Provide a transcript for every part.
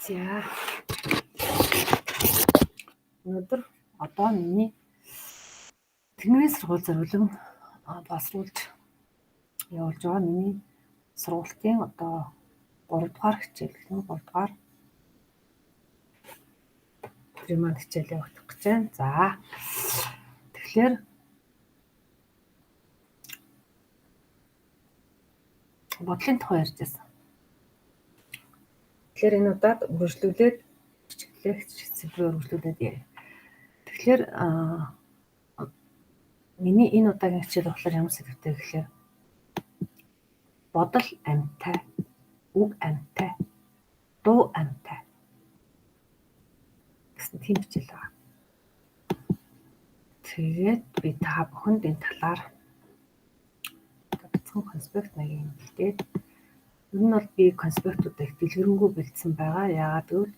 За. Өнөөдөр одоо миний Тэнгэрийн сургууль зориулан боловсруулж явуулж байгаа миний сургуулийн одоо 3 дугаар хичээл гэх юм, 3 дугаар өдрийн маань хичээл явагдах гэж байна. За. Тэгэхээр бодлын тухай ярьж байсан. Тэгэхээр энэ удаад үргэлжлүүлээд хичээлээ сэдвээ үргэлжлүүлээд ярья. Тэгэхээр миний энэ удаагийн хичээл болохоор ямар сэдвтэй гэхээр бодол амьтай, үг амьтай, дуу амьтай гэсэн тийм хичээл байгаа. Тэгээд би та бүхэнд энэ талаар бяцхан конспект маягийн бэлдээд, ер нь бол би конспектуудаа их дэлгэрэнгүй бэлдсэн байгаа. Яагаад гэвэл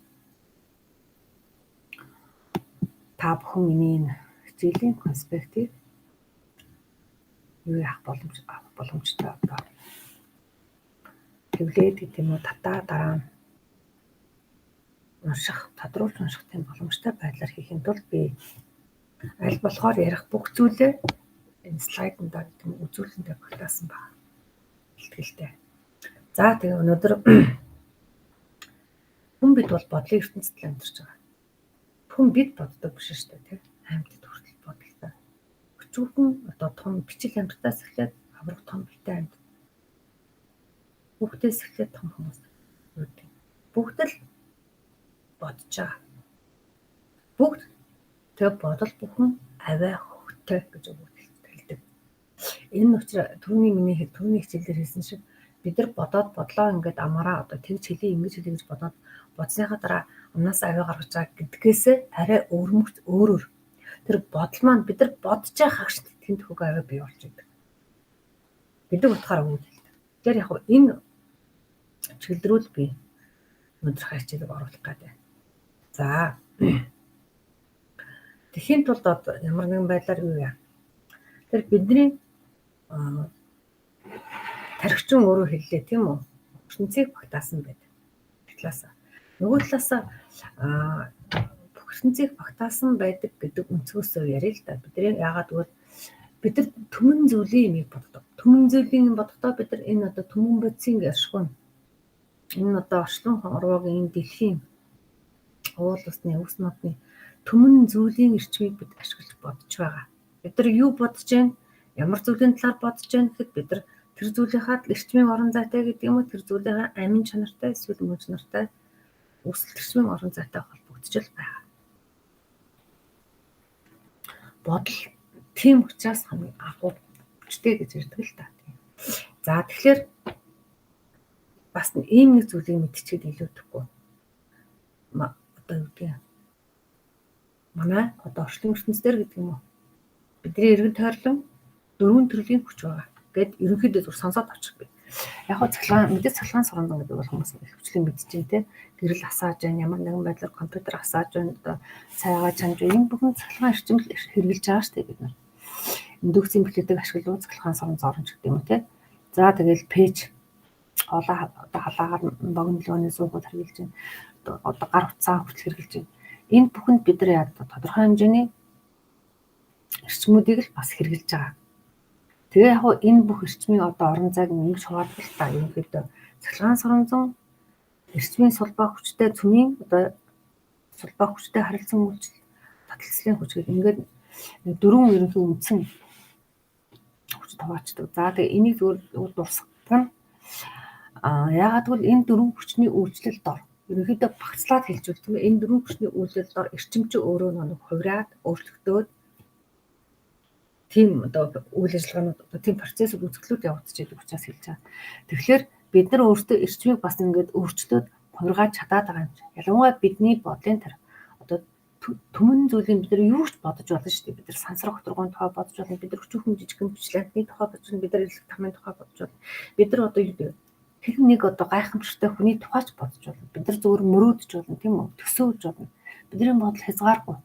та бүхэн миний энэ хичээлийн конспектыг юу яах боломж авах боломжтой, одоо хэвлээд гэдэг юм уу, татаа дараа нь унших, тодруулж унших тийм боломжтой байдлаар хийхин тулд би аль болохоор ярих бүх зүйлээ энэ слайданд гэдэг юм үзүүлэлтэндээ багтаасан байна. Бэлтгэлтэй. За, тэгээ өнөөдөр хүн бид бол бодлын ертөнцид л амьдарч байгаа. Хүн бид боддог биш шүү дээ, тийм. Амьтад хүртэл бодолтой. Өчүүхэн одоо том бичил амьтдаас эхлээд авраг том биетэй амьтад. Хүүхдээс эхлээд том хүмүүс юу гэдэг. Бүгд л бодож байгаа. Бүгд тэгээ бодол бүхэн авиа хөхтэй гэж хэлдэг. Энэ учраас түрүүний миний түрүүний хичээлээр хэлсэн шиг бид нар бодоод бодлоо ингээд амаараа одоо тэгж хэлье, ингэж хэлье гэж бодоод бодсныхаа дараа амнаас авиа гаргаж байгаа гэдгээсээ арай өвөрмөгц өөрөөр тэр бодол маань бид нар бодож байгаа хагш тэнд хөг авиа бий болж идэг гэдэг утгаараа үг хэлдэг. Тэгэхээр яг энэ чиглэл рүү би өнөөдрийнхөө хичээлийг оруулах гэдэг. За, тэгэхийн тулд одоо ямар нэгэн байдлаар юу яа. Тэр бидний тархичин өөрөө хэллээ, тийм үү? Ертөнцийг багтаасан байдаг. Нэг талаасаа. Нөгөө талаасаа бүх ертөнцийг багтаасан байдаг гэдэг өнцгөөсөө яриа л да. Бидний яагаад гэвэл бид нар түмэн зүйлийн юмыг боддог. Түмэн зүйлийн юм бодохдоо бид нар энэ одоо түмэн бодисын ярьшгүй. Энэ одоо орчлон орвоогийн, энэ дэлхийн уул усны, өвс модны түмэн зүйлийн эрчмийг бид ашиглаж бодож байгаа. Бид нар юу бодож байна? Ямар зүйлийн талаар бодож байна гэхэд бид нар тэр зүйлийнхаа эрчмийн орон зайтай гэдэг юм уу, тэр зүйлийнхаа амин чанартай эсвэл мөн чанартай үүсэлт эрчмийн орон зайтай холбогдож л байгаа. Бодол тийм учраас хамгийн агуу хүчтэй гэж ярьдаг л та. За, тэгэхээр бас ийм нэг зүйлийг мэдчихэд илүүдэхгүй. Одоо юу гэдэг юм? Манай одоо орчлон ертөнц дээр гэдэг юм уу? Бидний эргэн тойрлон дөрвөн төрлийн хүч байгаа гэд ерөнхийдөө зүр сонсоод авчих би. Яг хоо цахилгаан, мэдээ цахилгаан сурандан гэдэг бол хүмүүс ихэвчлэн мэдчихээн те. Гэрэл асааж байна, ямар нэгэн байдлаар компьютер асааж байна, одоо сайгаа чанж байна. Энэ бүхэн цахилгаан эрчим хэрэгжилж байгаа шүү дээ бид нар. Индукцийн плитийг ашиглавал цахилгаан суран зорно ч гэдэг юм уу те. За, тэгэл пэйж хоолой одоо халаагаар богино лөөний суугууд хэрэгжилж байна. Одоо гар утсаа хүртэл хэрэгжилж байна. Энэ бүхэнд бид нар яг тодорхой хэмжээний эрчмүүдийг л бас хэрэгжилж байгаа. Тэгээ яг энэ бүх эрчмийн одоо орон зайг ингэж хуваадаг л та. Ерөнхийдөө цахилгаан суранзан, эрчмийн сулбаа хүчтэй, цөмийн одоо сулбаа хүчтэй харилцан үйлчлэл, таталцлын хүч гэх ингээд дөрвөн ерөнхий үндсэн хүч хуваачдаг. За, тэгээ энийг зүгээр дурсдаг нь яагаад гэвэл энэ дөрвөн хүчний үйлчлэл дор ерөнхийдөө багцлаад хэлж бол тийм ээ, энэ дөрвөн хүчний үйлчлэл дор эрчим чинь өөрөө нэг хувираад өөрчлөгдөөд тийм одоо үйл ажиллагаанууд, одоо тийм процессыг үзэгдлүүд явагдаж учраас хэлж байгаа. Тэгэхээр бид нар өөрсдөө эрчмийг бас ингээд өөрчлөөд хувиргааж чадаад байгаа юм чинь. Ялангуяа бидний бодлын тэр одоо түмэн зүйлийн бид нар юу ч бодож болно шүү дээ. Бид нар сансар готоргоны тухай бодож болно. Бид нар өчүүхэн жижигхэн бичлэнтний тухай бодож болно. Бид нар эрэлх тамын тухай бодож болно. Бид нар одоо юу гэдэг тэр нэг одоо гайхамшигтай хүний тухай ч бодож болно. Бид нар зөвхөн мөрөөдөж болно, тийм үү? Төсөөлж болно. Бидний бодол хязгааргүй.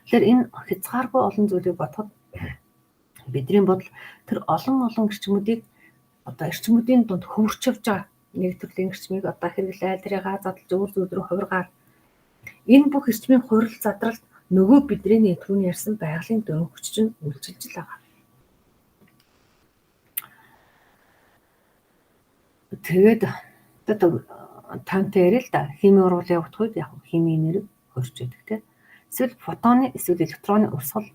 Тэгэхээр энэ хязгааргүй олон зүйлийг бодоход бидний бодол тэр олон олон эрчмүүдийг одоо эрчмүүдийн дунд хөвөрч явж байгаа. Нэг төрлийн эрчмийг одоо хэрэглээл, тэрийг задлж өөр зүйл рүү хувиргаал. Энэ бүх эрчмийн хувирал задралд нөгөө бидний түрүүний ярьсан байгалийн дөрвөн хүч чинь үйлчилж л байгаа. Тэгээд одоо тантай яриа л да. Химийн урвал явагдах үед яг химийн энерги хөрч идэг те. Эсвэл фотоны эсвэл электроны урсгал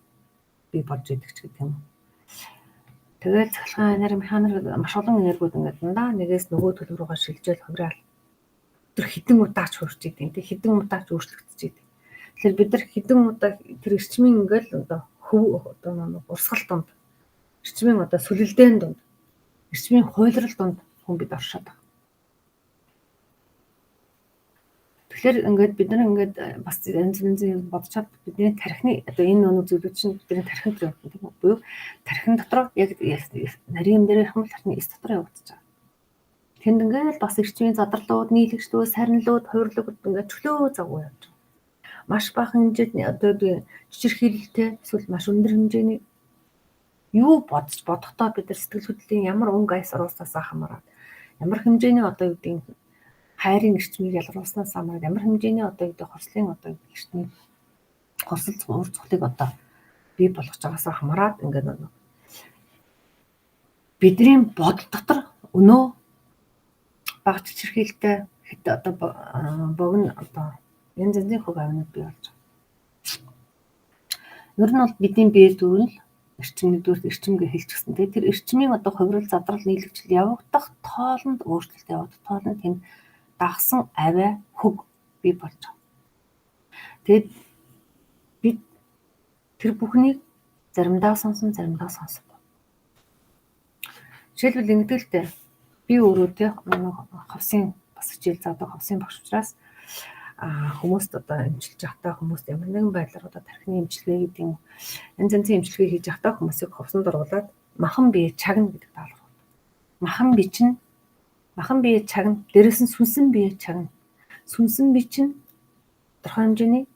бий болж идэг ч гэдэг юм. Тэгэл цахилгаан энерги, механик маш олон энергиуд ингээд дандаа нэгээс нөгөө төлөв рүүгээ шилжээл хувираал. Тэр хэдэн удаач хурж идэг те, хэдэн удаач өөрчлөгдөж идэг. Тэгэхээр бид нар хэдэн удаа тэр эрчмийн ингээл одоо хөв одоо нэг урсгал дунд, эрчмийн одоо сүлэлдээн дунд, эрчмийн хуйлрал дунд хүн бид оршоод байгаа. Тэгэхээр ингээд бид нар ингээд бас янз янзын бодож чад бидний тархины одоо энэ нүг зүйлүүд чинь бидний тархин дээр явагдана тийм үү? Буюу тархин дотор яг нарийн юм дээр ярих юм бол тархины эс дотор явагдаж байгаа. Тэнд ингээд бас эрчмийн задарлууд, нийлэгчлүүд, сарнилууд, хувирлууд ингээд чөлөө завгүй явж байгаа. Маш бага хэмжээний одоо чичирхийлэлтэй эсвэл маш өндөр хэмжээний юу бодож бодохдоо бид нар сэтгэл хөдлөлийн ямар өнгө аяс оруулснаас хамаарат ямар хэмжээний одоо юу гэдэг хайрын эрчмийг ялгаруулснаас хамаарат ямар хэмжээний одоо юу гэдэг хорслын одоо эрчмийг хорсол уур цухлыг одоо бий болгож байгаасаа хамаарат ингээд нэг бидний бодол дотор өнөө бага чичирхийлэлтэй хэд одоо богино одоо янз янзын хөг авнууд бий болж байгаа. Ер нь бол бидний биеэр дүүрэн л эрчим нэгдүгээр эрчим гэж хэлчихсэн. Тэгээ тэр эрчмийн одоо хувирал задрал нийлэгчл явагдах тоолонд өөрчлөлт явагдах тоолонд тэнд дагсан авиа хөг бий болж байгаа. Тэгээд бид тэр бүхнийг заримдаа сонсон, заримдаа сонсохгүй. Жишээлбэл ингэдэг л дээ. Би өөрөө те ховсын бас хичээл заадаг ховсын багш учраас хүмүүст одоо эмчилж байхдаа хүмүүст ямар нэгэн байдлаар одоо тархины эмчилгээ гэдэг юм янз янзын эмчилгээ хийж байхдаа хүмүүсийг ховсонд оруулаад махан бие чагна гэдэг даалгавар. Махан бие чинь махан бие чагна, дээрээс нь сүнсэн бие чагна. Сүнсэн бие чинь тодорхой хэмжээний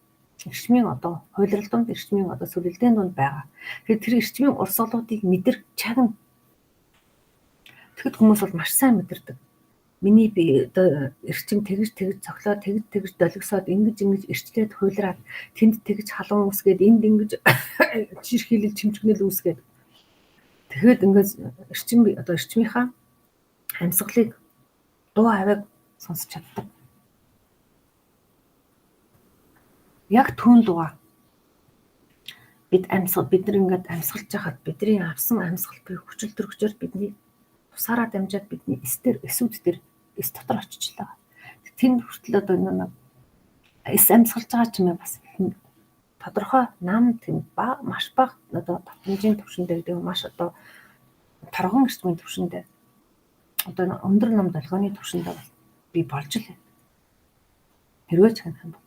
эрчмийн одоо хувилрал дунд, эрчмийн одоо сүлэлдээн дунд байгаа. Тэгэхээр тэр эрчмийн урсгалуудыг мэдэр чагна. Тэгэхэд хүмүүс бол маш сайн мэдэрдэг. Миний би одоо эрчим тэгж тэгж цоглоод тэгж тэгж долгисоод ингэж ингэж эрчлээд хуйлраад тэнд тэгж халуун үүсгээд энд ингэж чирхийлэл чимчгнэл үүсгээд тэгэхэд ингээд эрчим одоо эрчмийнхаа амьсгалыг дуу авиаг сонсч чаддаг. Яг түүн дугаа бид амьсгал бид нар ингээд амьсгалж байхад бидний авсан амьсгал буюу хүчил төрөгчөөр бидний тусаараа дамжаад бидний эс дээр эсүүд дээр эс дотор очиж л байгаа. Тэнд хүртэл одоо нэг эс амьсгалж байгаа ч юм бас тодорхой нам тэнд ба маш бага одоо татамжийн түвшиндээ гэдэг маш одоо торгон эрчмийн түвшиндээ одоо өндөр нам долгионы түвшиндээ бол би болж л байна. Хэрвээ ч ханах юм бол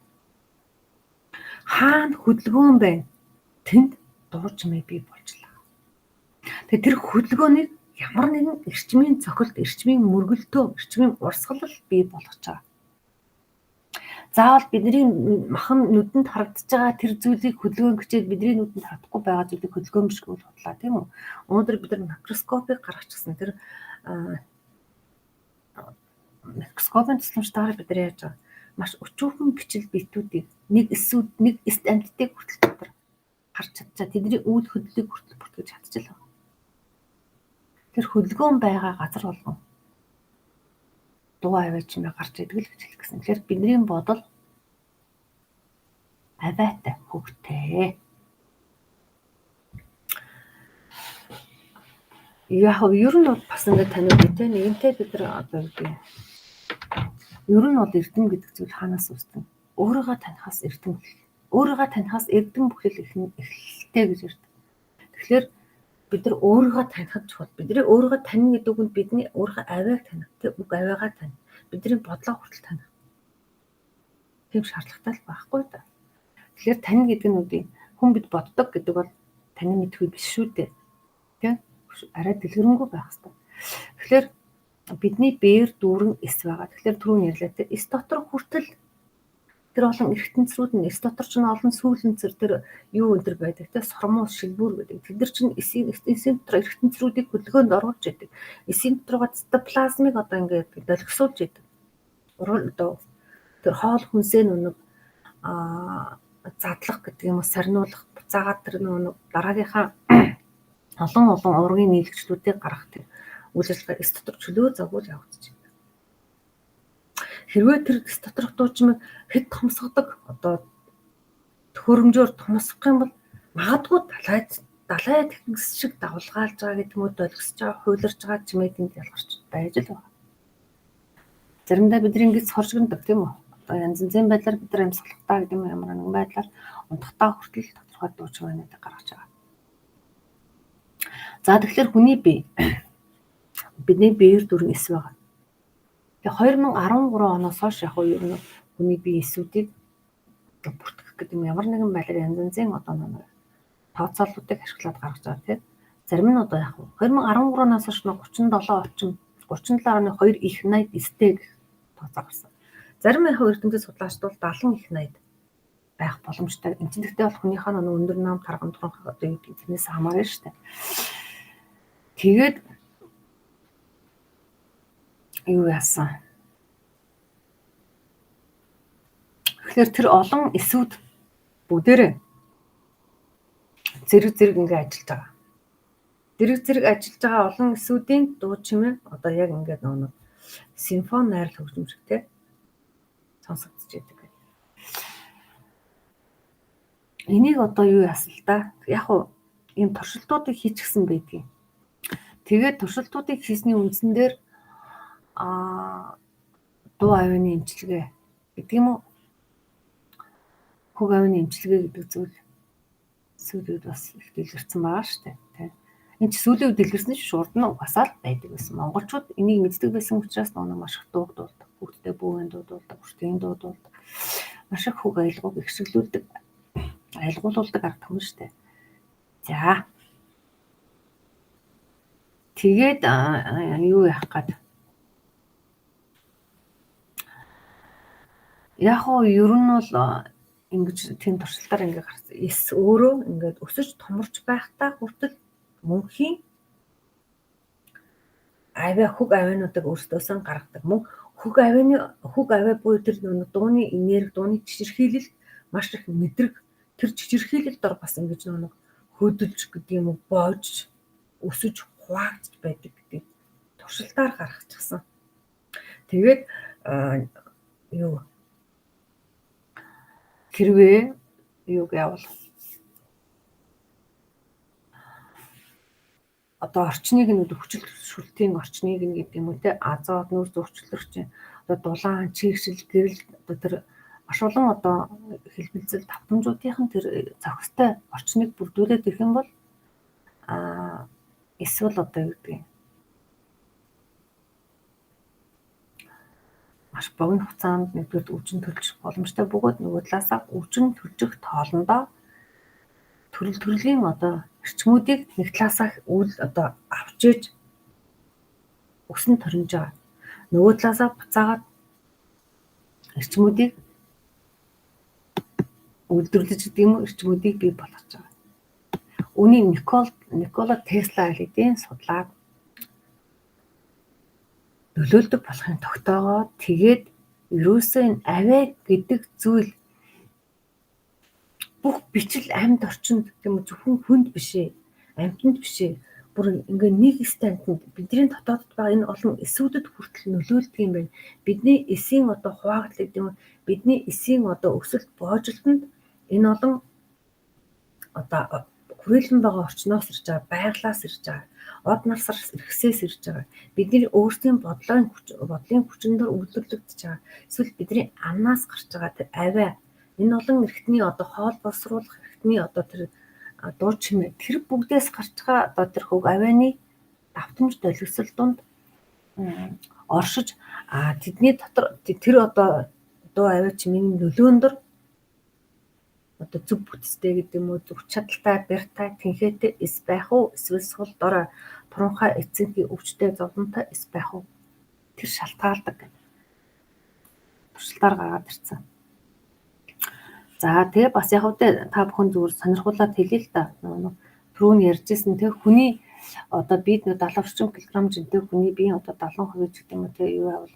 хаана хөдөлгөөн байна тэнд дуу чимээ би болж л байгаа. Тэгээ тэр хөдөлгөөнийг ямар нэгэн эрчмийн цохилт, эрчмийн мөргөлтөө, эрчмийн урсгалал бий болгож байгаа. Заавал бидний махан нүдэнд харагдаж байгаа тэр зүйлийг хөдөлгөөн гэчээд бидний нүдэнд харагдахгүй байгаа зүйлийг хөдөлгөөн биш гэвэл худлаа тийм үү? Өнөөдөр бид нар микроскопыг гаргачихсан. Тэр микроскопын тусламжтайгаар бид нар яаж байгаа маш өчүүхэн бичил битүүдийг нэг эсүүд нэг эст амьтдыг хүртэл дотор харж чадчаа тэдний үйл хөдлөлийг хүртэл бүртгэж чадчихлаа. Тэр хөдөлгөөн байгаа газар болгон дуу авиа чимээ гарч идэг л гэж хэлэх гэсэн. Тэгэхээр бидний бодол авиатай хөвгтэй. Яг ер нь бол бас ингээд таниуд те нэгэнтээ бид нар одоо юу гэдэг ер нь бол эрдэм гэдэг зүйл хаанаас үүсдэг? Өөрийгөө танихаас эрдэм бүхэл. Өөрийгөө танихаас эрдэм бүхэл эхэлтэй гэж ярьдаг. Тэгэхээр бид нар өөрийгөө танихад чухал. Бидний өөрийгөө таних гэдэг нь бидний өөрийнхөө авиаг таних, тэг үг авиагаа таних, бидний бодлоо хүртэл таних. Тийм шаардлагатай л байхгүй да. Тэгэхээр тань гэдэг нь үгүй хүн бид боддог гэдэг бол таны мэдгүй биш шүү дээ. Тэ? Арай дэлгэрэнгүй байх хэрэгтэй. Тэгэхээр бидний бээр дүүрэн эс байгаа. Тэгэхээр түрүүн ярьлаа те эс дотор хүртэл Тэр олон эргэтэнцрүүд нь эс дотор ч олон сүүлэнцэр тэр юу энэ төр байдаг те, сормуус шилбүр гэдэг. Тэд нар чинь эсийн дотор эргэтэнцрүүдийг хөдөлгөөнд оруулж идэг. Эсийн доторгоо цитоплазмыг одоо ингээд долгисуулж идэг. Одоо тэр хоол хүнсээ нүг задлах гэдэг юм уу, сарниулах, буцаагаад тэр нүг дараагийнхаа олон олон уургийн нийлэгчлүүдийг гаргах тэр үйл ажиллагаа эс дотор чөлөө загвар явагдаж байна. Хэрвээ тэр эс доторх дуучмыг хэд томсгодог одоо төхөөрөмжөөр томсгох юм бол магадгүй далай тэнгис шиг давлгаалж байгаа гэдэг юм уу, долгисож байгаа, хуйларч байгаа чимээ тэнд ялгарч байж л байна. Заримдаа бид ингэж хоржигддаг тийм үү? Одоо янз янзын байдлаар бид нар амьсгалахтаа гэдэг юм ямар нэгэн байдлаар унтахтаа хүртэл тодорхой дуу чимээнүүдийг гаргаж байгаа. За тэгэхээр хүний бие бидний биеэр дүүрэн эс байгаа. Тэгээ 2013 оноос хойш яг нь ер нь хүний бие эсүүдийг бүртгэх гэдэг юм ямар нэгэн байдлаар янз янзын одоо нэг тооцооллуудыг ашиглаад гаргаж байгаа тийм. Зарим нь одоо яг 2013 оноос хойш 37 орчим 37.2 их 80 эстэй гэх тооцоо гарсан. Зарим яг эрдэмтэд судлаачид бол 70 их 80 байх боломжтой. Энд чинь гэхдээ бол хүнийхээ нэг өндөр нам тарган туранхай одоо юу гэдэг тэрнээс хамаарна шүү дээ. Тэгээд юу яасан? Тэгэхээр тэр олон эсүүд бүгдээрээ зэрэг зэрэг ингээ ажиллаж байгаа. Зэрэг зэрэг ажиллаж байгаа олон эсүүдийн дуу чимээ одоо яг ингээд нэг симфони найрал хөгжим шиг те сонсогдож байдаг. Энийг одоо юу яасан л да? Яг уу ийм туршилтуудыг хийчихсэн байдгийг. Тэгээд туршилтуудыг хийсний үндсэн дээр дуу авианы эмчилгээ гэдэг юм уу? Хөг авианы эмчилгээ гэдэг зүйл сүүлийн үед бас их дэлгэрсэн байгаа шүү дээ. Тэ. Энэ ч сүүлийн үед дэлгэрсэн ч шууд нь угаасаа л байдаг байсан. Монголчууд энийг мэддэг байсан учраас нөгөө маш их дууг дуулдаг. Хүүхдтэй бүүвэн дуудуулдаг, үртийн дуудуулдаг. Маш их хөг аялгауг ихшиглүүлдэг, аялгуулдаг арга түмэн шүү дээ. За. Тэгээд юу яах гээд яг уу ер нь бол ингэж тийм туршилтаар ингээ гарсан. Эс өөрөө ингээд өсөж томорч байхдаа хүртэл мөнхийн авиа хөг авиануудыг өөрсдөөсөө гаргадаг. Мөн хөг авианы хөг авиа буюу тэр дууны энерги, дууны чичирхийлэл маш их мэдрэг. Тэр чичирхийлэл дор бас ингэж нэг хөдөлж гэдэг юм уу, боож өсөж хуваагдж байдаг гэдэг туршилтаар гаргачихсан. Тэгээд юу хэрвээ юу гэвэл одоо орчныг нь хүчил шүлтийн орчныг нь гэдэг юм уу те, азот, нүүрс зөрчлөгч, одоо дулаан, чийгшил, гэрэл одоо тэр маш олон одоо хэлбэлзэл давтамжуудын тэр зохистой орчныг бүрдүүлээд ирэх юм бол эсвэл одоо юу гэдэг юм маш богино хугацаанд нэгдүгээр өвчин төлж боломжтой бөгөөд нөгөө талаасаа өвчин төлжих тоолондоо төрөл төрлийн одоо эрчмүүдийг нэг талаасаа үйл одоо авч ээж өсөн торнж байгаа. Нөгөө талаасаа буцаагаад эрчмүүдийг үйлдвэрлэж гэдэг юм уу, эрчмүүдийг бий болгож байгаа. Үүнийг Никола Тесла хэдийн судлаад нөлөөлдөг болохын тогтоогоо тэгээд ерөөсөө энэ авиа гэдэг зүйл бүх бичил амьд орчинд тийм үү, зөвхөн хүнд биш ээ, амьтанд биш ээ, бүр ингээ нэг эстэй амьтанд бидний дотоодд байгаа энэ олон эсүүдэд хүртэл нөлөөлдөг юм байна. Бидний эсийн одоо хуваагдал гэдэг юм уу, бидний эсийн одоо өсөлт боожилтонд энэ олон одоо хүрээлэн байгаа орчноос ирж байгаа, байглаас ирж байгаа, од нарсар эргэсээс ирж байгаа. Бидний өөрсдийн бодлын хүчин дээр үйлдвэрлэгдэж байгаа. Эсвэл бидний амнаас гарч байгаа тэр авиа, энэ олон эрхтний одоо хоол боловсруулах эрхтний одоо тэр дуу чимээ, тэр бүгдээс гарч байгаа одоо тэр хөг авианы давтамж долгисол дунд оршиж, тэдний дотор тэр одоо дуу авиа чимээний нөлөөн дор одоо зөв бүтцтэй гэдэг юм уу, зөв чадaltaй, барьтай, тэнхээтэй эс байх уу, эсвэл сул дорой, туранхай, эцэнхий, өвчтэй, зовлонтой эс байх уу, тэр шалтгаалдаг гэдэг туршилтаар гаргаад ирсэн. За тэгээ бас яг үедээ та бүхэн зүгээр сонирхуулаад хэлье л да. Түрүүн ярьжсэн те хүний одоо бид 70 орчим килограмм жинтэй хүний биеийн одоо 70% ч гэдэг юм уу те юу байвал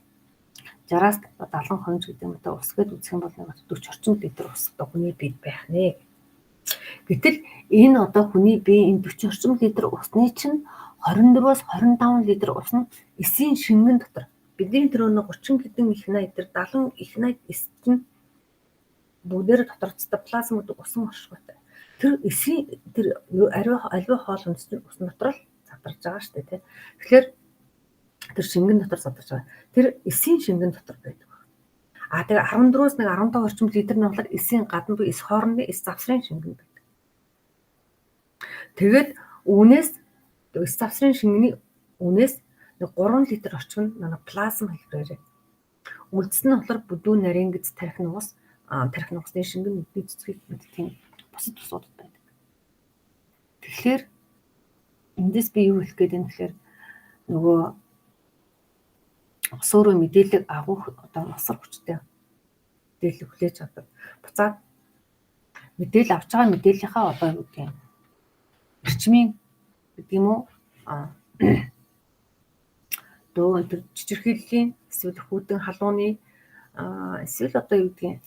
60-аас 70% ч гэдэг юм уу те ус гээд үзэх юм бол нэг 40 орчим литр ус одоо хүний биед байх нэ. Гэтэл энэ одоо хүний биеийн энэ 40 орчим литр усны чинь 24-өөс 25 литр ус нь эсийн шингэн дотор бидний тэр өнөө 30 хэдэн их 80 тэр 70 их 80 эс чинь бүгдээр дотор цитоплазм гэдэг усан оршихуйтай. Тэр эсийн тэр ариу аливаа хоол хүнс чинь усан дотор л задарж байгаа шүү дээ тий. Тэгэхээр тэр шингэн дотор задарж байгаа. Тэр эсийн шингэн дотор байдаг. А тэгээ 14-өөс нэг 15 орчим литр нь болохоор эсийн гадна буюу эс хоорондын эс завсрын шингэн байдаг. Тэгээд үүнээс эс завсрын шингэний үүнээс нэг 3 литр орчим нь манай плазм хэлбэрээр. Үлдсэн нь болохоор бүдүүн нарийн гэц тархи нугас, тархи нугасны шингэн нүдний цэцгийг мэт тийм бусад тусуудад байдаг. Тэгэхээр эндээс би юу хэлэх гээд байна гэхээр нөгөө ус өөрөө мэдээлэл агуух одоо асар хүчтэй мэдээлэл хүлээж авдаг. Буцаад мэдээлэл авч байгаа мэдээллийнхаа одоо юу гэдэг юм эрчмийн гэдэг юм уу дуу тэр чичирхийллийн эсвэл хүйтэн халууны эсвэл одоо юу гэдгийг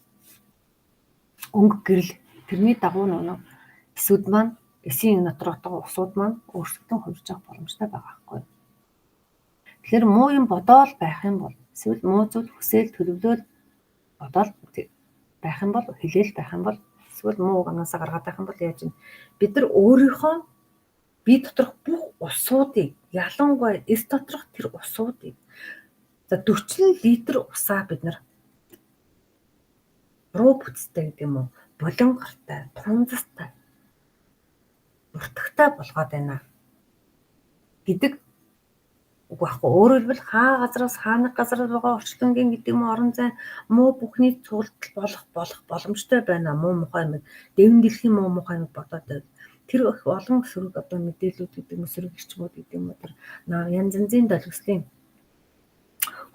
өнгө гэрэл тэрний дагуу нөгөө эсүүд маань эсийн дотор отгоо усууд маань өөрчлөлтөн хувирч явах боломжтой байгаа байхгүй. Тэгэхээр муу юм бодоол байх юм бол эсвэл муу зүйл хүсэл төлөвлөөл бодоол байх юм бол хэлээл байх юм бол эсвэл муу үг амнаасаа гаргаад байх юм бол яаж юм бид нар өөрийнхөө бие доторх бүх усуудыг ялангуяа эс доторх тэр усуудыг за 40 литр усаа бид нар буруу бүтцтэй гэдэг юм уу булангартай, тунзастай, дуртагтай болгоод байна гэдэг үг байхгүй. Өөрөөр хэлбэл хаа газараас хаа нэг газар байгаа орчлонгийн гэдэг юм орон зай муу бүхний цуглдал болох боломжтой байна. Муу мухай юм. Дэвэн дэлхийн муу мухай юм бодоод байв. Тэр их олон сөрөг одоо мэдээлүүд гэдэг юм сөрөг эрчмүүд гэдэг юм уу тэр янз янзын долгислын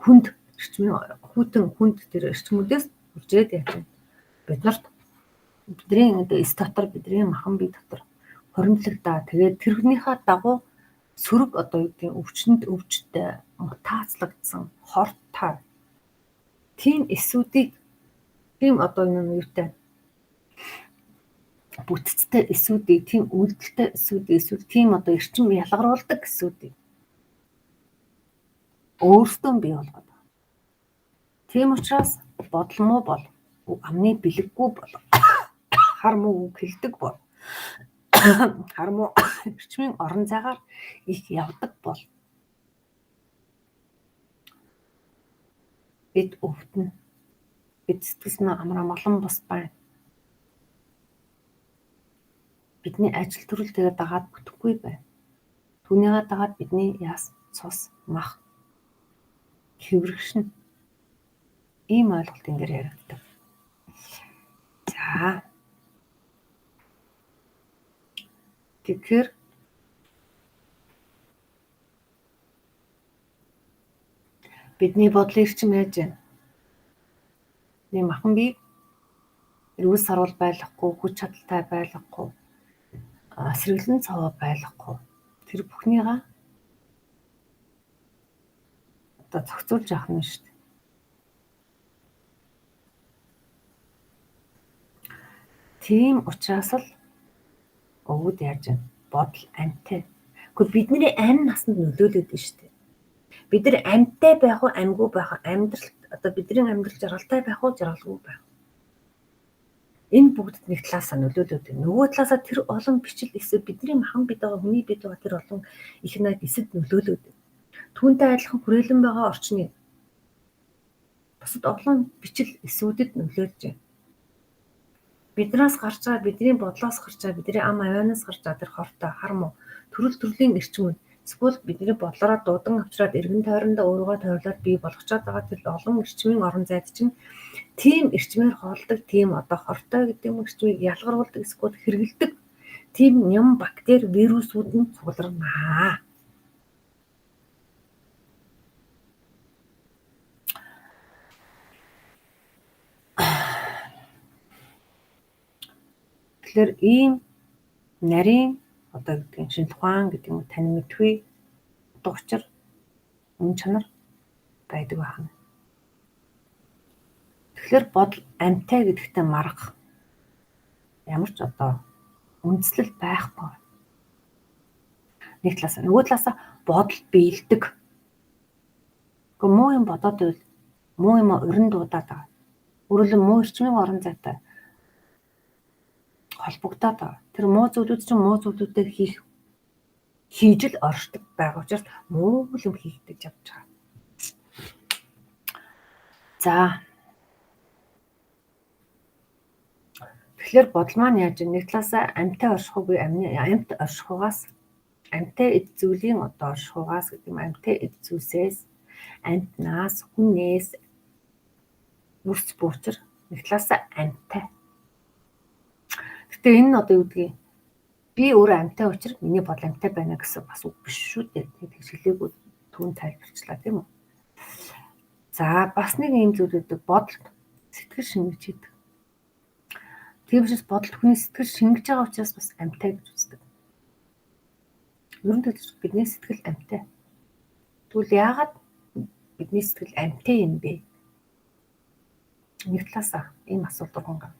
хүнд эрчмийн хүйтэн хүнд тэр эрчмүүдээс үржээд яаж юм. Бид нарт бидний одоо эс дотор бидний махан бие дотор хуримтлагдаа. Тэгээд тэрнийхээ дагуу сөрөг одоо юу гэдэг өвчнөд өвчтэй мутацлагдсан хортой тийм эсүүдийг тийм одоо юм юутай бүтцтэй эсүүдийг тийм үйлдэлтэй эсүүдийг эсвэл тийм одоо эрчим ялгаруулдаг эсүүдийг өөрсдөө бий болгоод. Тийм учраас бодол муу бол амны бэлэггүй бол хар муу үг хэлдэг бол хар муу эрчмийн орон зайгаар их явдаг бол бид өвдөнө. Бид сэтгэл санаа амар амгалан бус байна. Бидний ажил төрөл тэгээ дагаад бүтэхгүй байна. Түүнийгээ дагаад бидний яс, цус, мах хэврэгшнэ. Ийм ойлголт энэ дээр яригддаг. За. Тэгэхээр бидний бодлын эрчим яаж байна? Миний махан бие эрүүл саруул байлгахгүй, хүч чадалтай байлгахгүй, сэргэлэн цовоо байлгахгүй. Тэр бүхнийгаа одоо зохицуулж явах нь шүү дээ. Тийм учраас л өвгөд яаж байна? Бодол амьтай. Гэхдээ бидний амь насанд нөлөөлөд байна шүү дээ. Бид нар амьтай байх уу, амьгүй байх уу, амьдрал одоо бидний амьдрал жаргалтай байх уу, жаргалгүй байх уу? Энэ бүгдэд нэг талаасаа нөлөөлөд байна. Нөгөө талаасаа тэр олон бичил эсэд бидний махан бид байгаа, хүний бид байгаа тэр олон их найд эсэд нөлөөлөд байна. Түүнтэй адилхан хүрээлэн байгаа орчны бусад олон бичил эсүүдэд нөлөөлж байна. Биднээс гарч байгаа, бидний бодлоос гарч байгаа, бидний ам авианаас гарч байгаа тэр хортой хар муу төрөл төрлийн эрчмүүд эсвэл бидний бодлороо дуудан авчраад эргэн тойрондоо өөрийгөө тойрлоод бий болгочоод байгаа тэр олон эрчмийн орон зайд чинь тийм эрчмээр хоолдог, тийм одоо хортой гэдэг юм эрчмийг ялгаруулдаг эсвэл хэрэгэлдэг тийм ням бактери вирусүүд нь цугларнаа. Тэгэхээр ийм нарийн одоо гэдгийг шинжлэх ухаан гэдэг юм тань мэдгүй утга учир үн чанар байдаг байна. Тэгэхээр бодол амьтай гэдэгтээ маргах ямар ч одоо үндслэл байхгүй. Нэг талаас нөгөө талаас бодол биелдэг. Гэхдээ муу юм бодоод байвал муу юм уран дуудаад байгаа. Өөрөлдөн муу эрчмийн орон зайтай холбогдоод байгаа. Тэр муу зүйлүүд чинь муу зүйлүүдээ хийж л оршдог байгаа учраас муу юм хийгдэж явж байгаа. За тэгэхээр бодол маань яаж нэг талаасаа амьтай оршихуйг амьт оршихугаас амьтай эд зүйлийн одоо оршихугаас гэдэг юм амьтай эд зүйлсээс амьтнаас хүнээс нүрц буучир нэг талаасаа амьтай. Гэтэ энэ нь одоо юу гэдгийг би өөрөө амьтай учраас миний бодол амьтай байна гэсэн бас үг биш шүү дээ. Тэгж хэлээгүй түн тайлбарчлаа тийм үү. За бас нэг ийм зүйл өгдөг бодолд сэтгэл шингэж идэг. Тийм учраас бодолд хүний сэтгэл шингэж байгаа учраас бас амьтай гэж үздэг. Ер нь төлөж бидний сэтгэл амьтай. Тэгвэл яагаад бидний сэтгэл амьтай юм бэ? Нэг талаасаа ийм асуулт урган гав.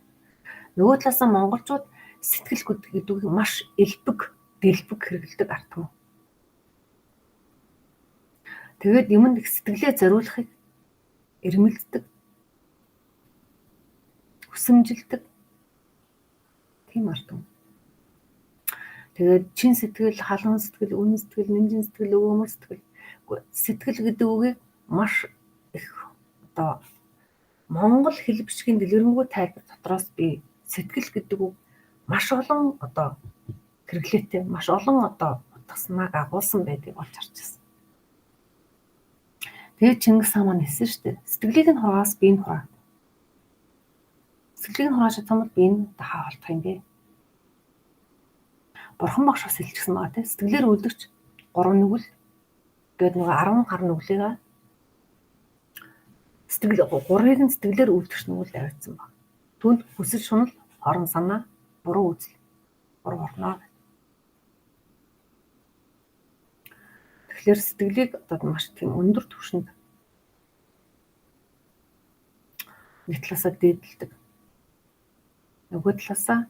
Нөгөө талаасаа монголчууд сэтгэл гэдэг үг маш элбэг, дэлбэг хэрэглэдэг ард түмэн. Тэгээд юмд их сэтгэлээ зориулахыг эрмэлздэг, хүсэмжилдэг тийм ард түмэн. Тэгээд чин сэтгэл, халуун сэтгэл, үнэн сэтгэл, нэмжин сэтгэл, өвөөмөр сэтгэл. Сэтгэл гэдэг үгийг маш их одоо монгол хэл бичгийн дэлгэрэнгүй тайлбар дотроос би сэтгэл гэдэг үг маш олон одоо хэрэглээтэй, маш олон одоо утга санааг агуулсан байдгийг олж харж байсан. Тэгээд Чингис хаан маань хэлсэн шүү дээ. Сэтгэлийг нь хураас би нь хураа. Сэтгэлийг нь хурааж чадсан бол би нь дахаа холдох юм бэ. Бурхан багш бас хэлчихсэн байгаа тийм. Сэтгэлээр үлдэгч 3 нүгэл гээд нөгөө 10 хар нүглийг сэтгэл гурвыг нь сэтгэлээр үлдэгч нүгэл авчихсан баг. Түүнд хүсэл шунал, хорон санаа, буруу үзэл гурав орно. Тэгэхээр сэтгэлийг одоо маш тийм өндөр түвшинд нэг талаасаа дээдэлдэг. Нөгөө талаасаа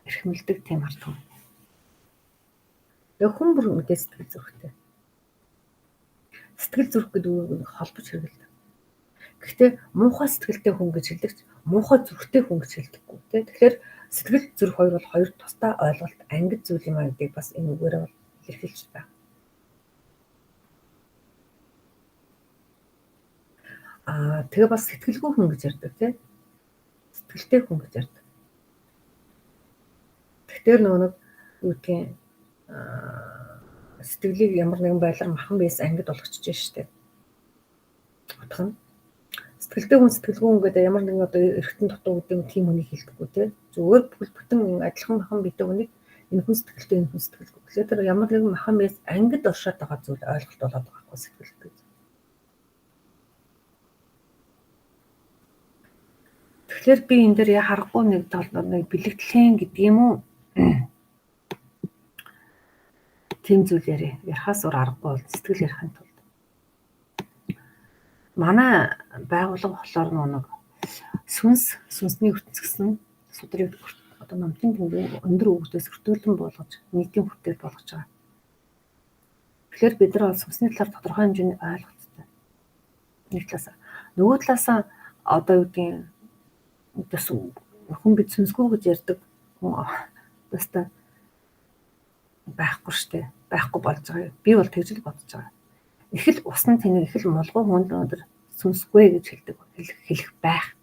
эрхэмлдэг тийм ард түмэн. Тэгээ хүн бүр мэдээ сэтгэл зүрхтэй. Сэтгэл зүрх гэдэг үгийг холбож хэрэглэдэг. Гэхдээ муухай сэтгэлтэй хүн гэж хэлдэг ч муухай зүрхтэй хүн гэж хэлдэггүй тий. Тэгэхээр сэтгэл зүрх хоёр бол хоёр тусдаа ойлголт ангид зүйл юм а гэдгийг бас энэ үгээрээ бол илэрхийлж байна. Аа тэгээ бас сэтгэлгүй хүн гэж ярьдаг тий. Сэтгэлтэй хүн гэж ярьдаг. Тэгэхээр нөгөө нэг юу гэдгийг сэтгэлийг ямар нэгэн байдлаар махан биес ангид болгочихж штэ. Утга нь сэтгэлтэй хүн сэтгэлгүй хүн гэдэг ямар нэгэн одоо эргэтэн дутуу гэдэг тийм хүнийг хэлдэггүй тий. Зүгээр бүтэн адилхан махан биетэй хүнийг энэ хүн сэтгэлтэй энэ хүн сэтгэлгүй. Тэгэхээр тэр ямар нэгэн махан биес ангид оршоод байгаа зүйл ойлголт болоод байгаа байхгүй сэтгэл гэж. Тэгэхээр би энэ дээр яа харахгүй нэг тал нэг бэлэгдлэн гэдэг юм уу? Тийм зүйл яриа. Ярихаас өөр аргагүй бол сэтгэл ярихын тулд. Манай байгууллага болохоор нэг сүнс, сүнсний ертөнц гэсэн судрыг одоо номтын тэмдгийн өндөр өгөгдөөс өртөөлөн буулгаж нийтийн хүртэл болгож байгаа. Тэгэхээр бид нар бол сүнсний талаар тодорхой хэмжээний ойлголттой. Нэг талаасаа. Нөгөө талаасаа одоо юу гэдгийг хүн бид сүнсгүй гэж ярьдаг хүн өстой байхгүй штэ. Байхгүй болж байгаа. Би бол тэгж л бодож байгаа. Их л усан тэнэг их л мулгуу хүн өндөр сүнсгүй гэж хэлдэг хэлэх байх.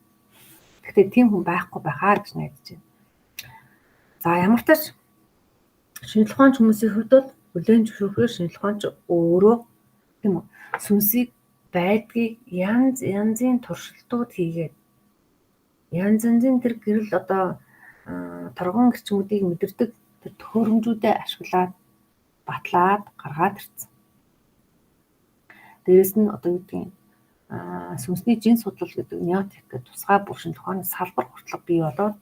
Гэхдээ тийм хүн байхгүй байхаа гэж найдаж байна. За ямар ч тач шинжлэх ухаанч хүмүүсийн хувьд бол хүлээн зөвшөөрөхөөр шинжлэх ухаанч өөрөө тийм үү сүнсийг байдгийг янз янзын туршилтууд хийгээд янз янзын тэр гэрэл одоо торгон гэрчмүүдийг мэдэрдэг тэр төхөөрөмжүүдэд ашиглаад батлаад гаргаад ирсэн. Дээрээс нь одоо юу гэдгийг сүнсний жин судлал гэдэг неотек гэдэг тусгай бүр шинжлэх ухааны салбар хүртэл бий болоод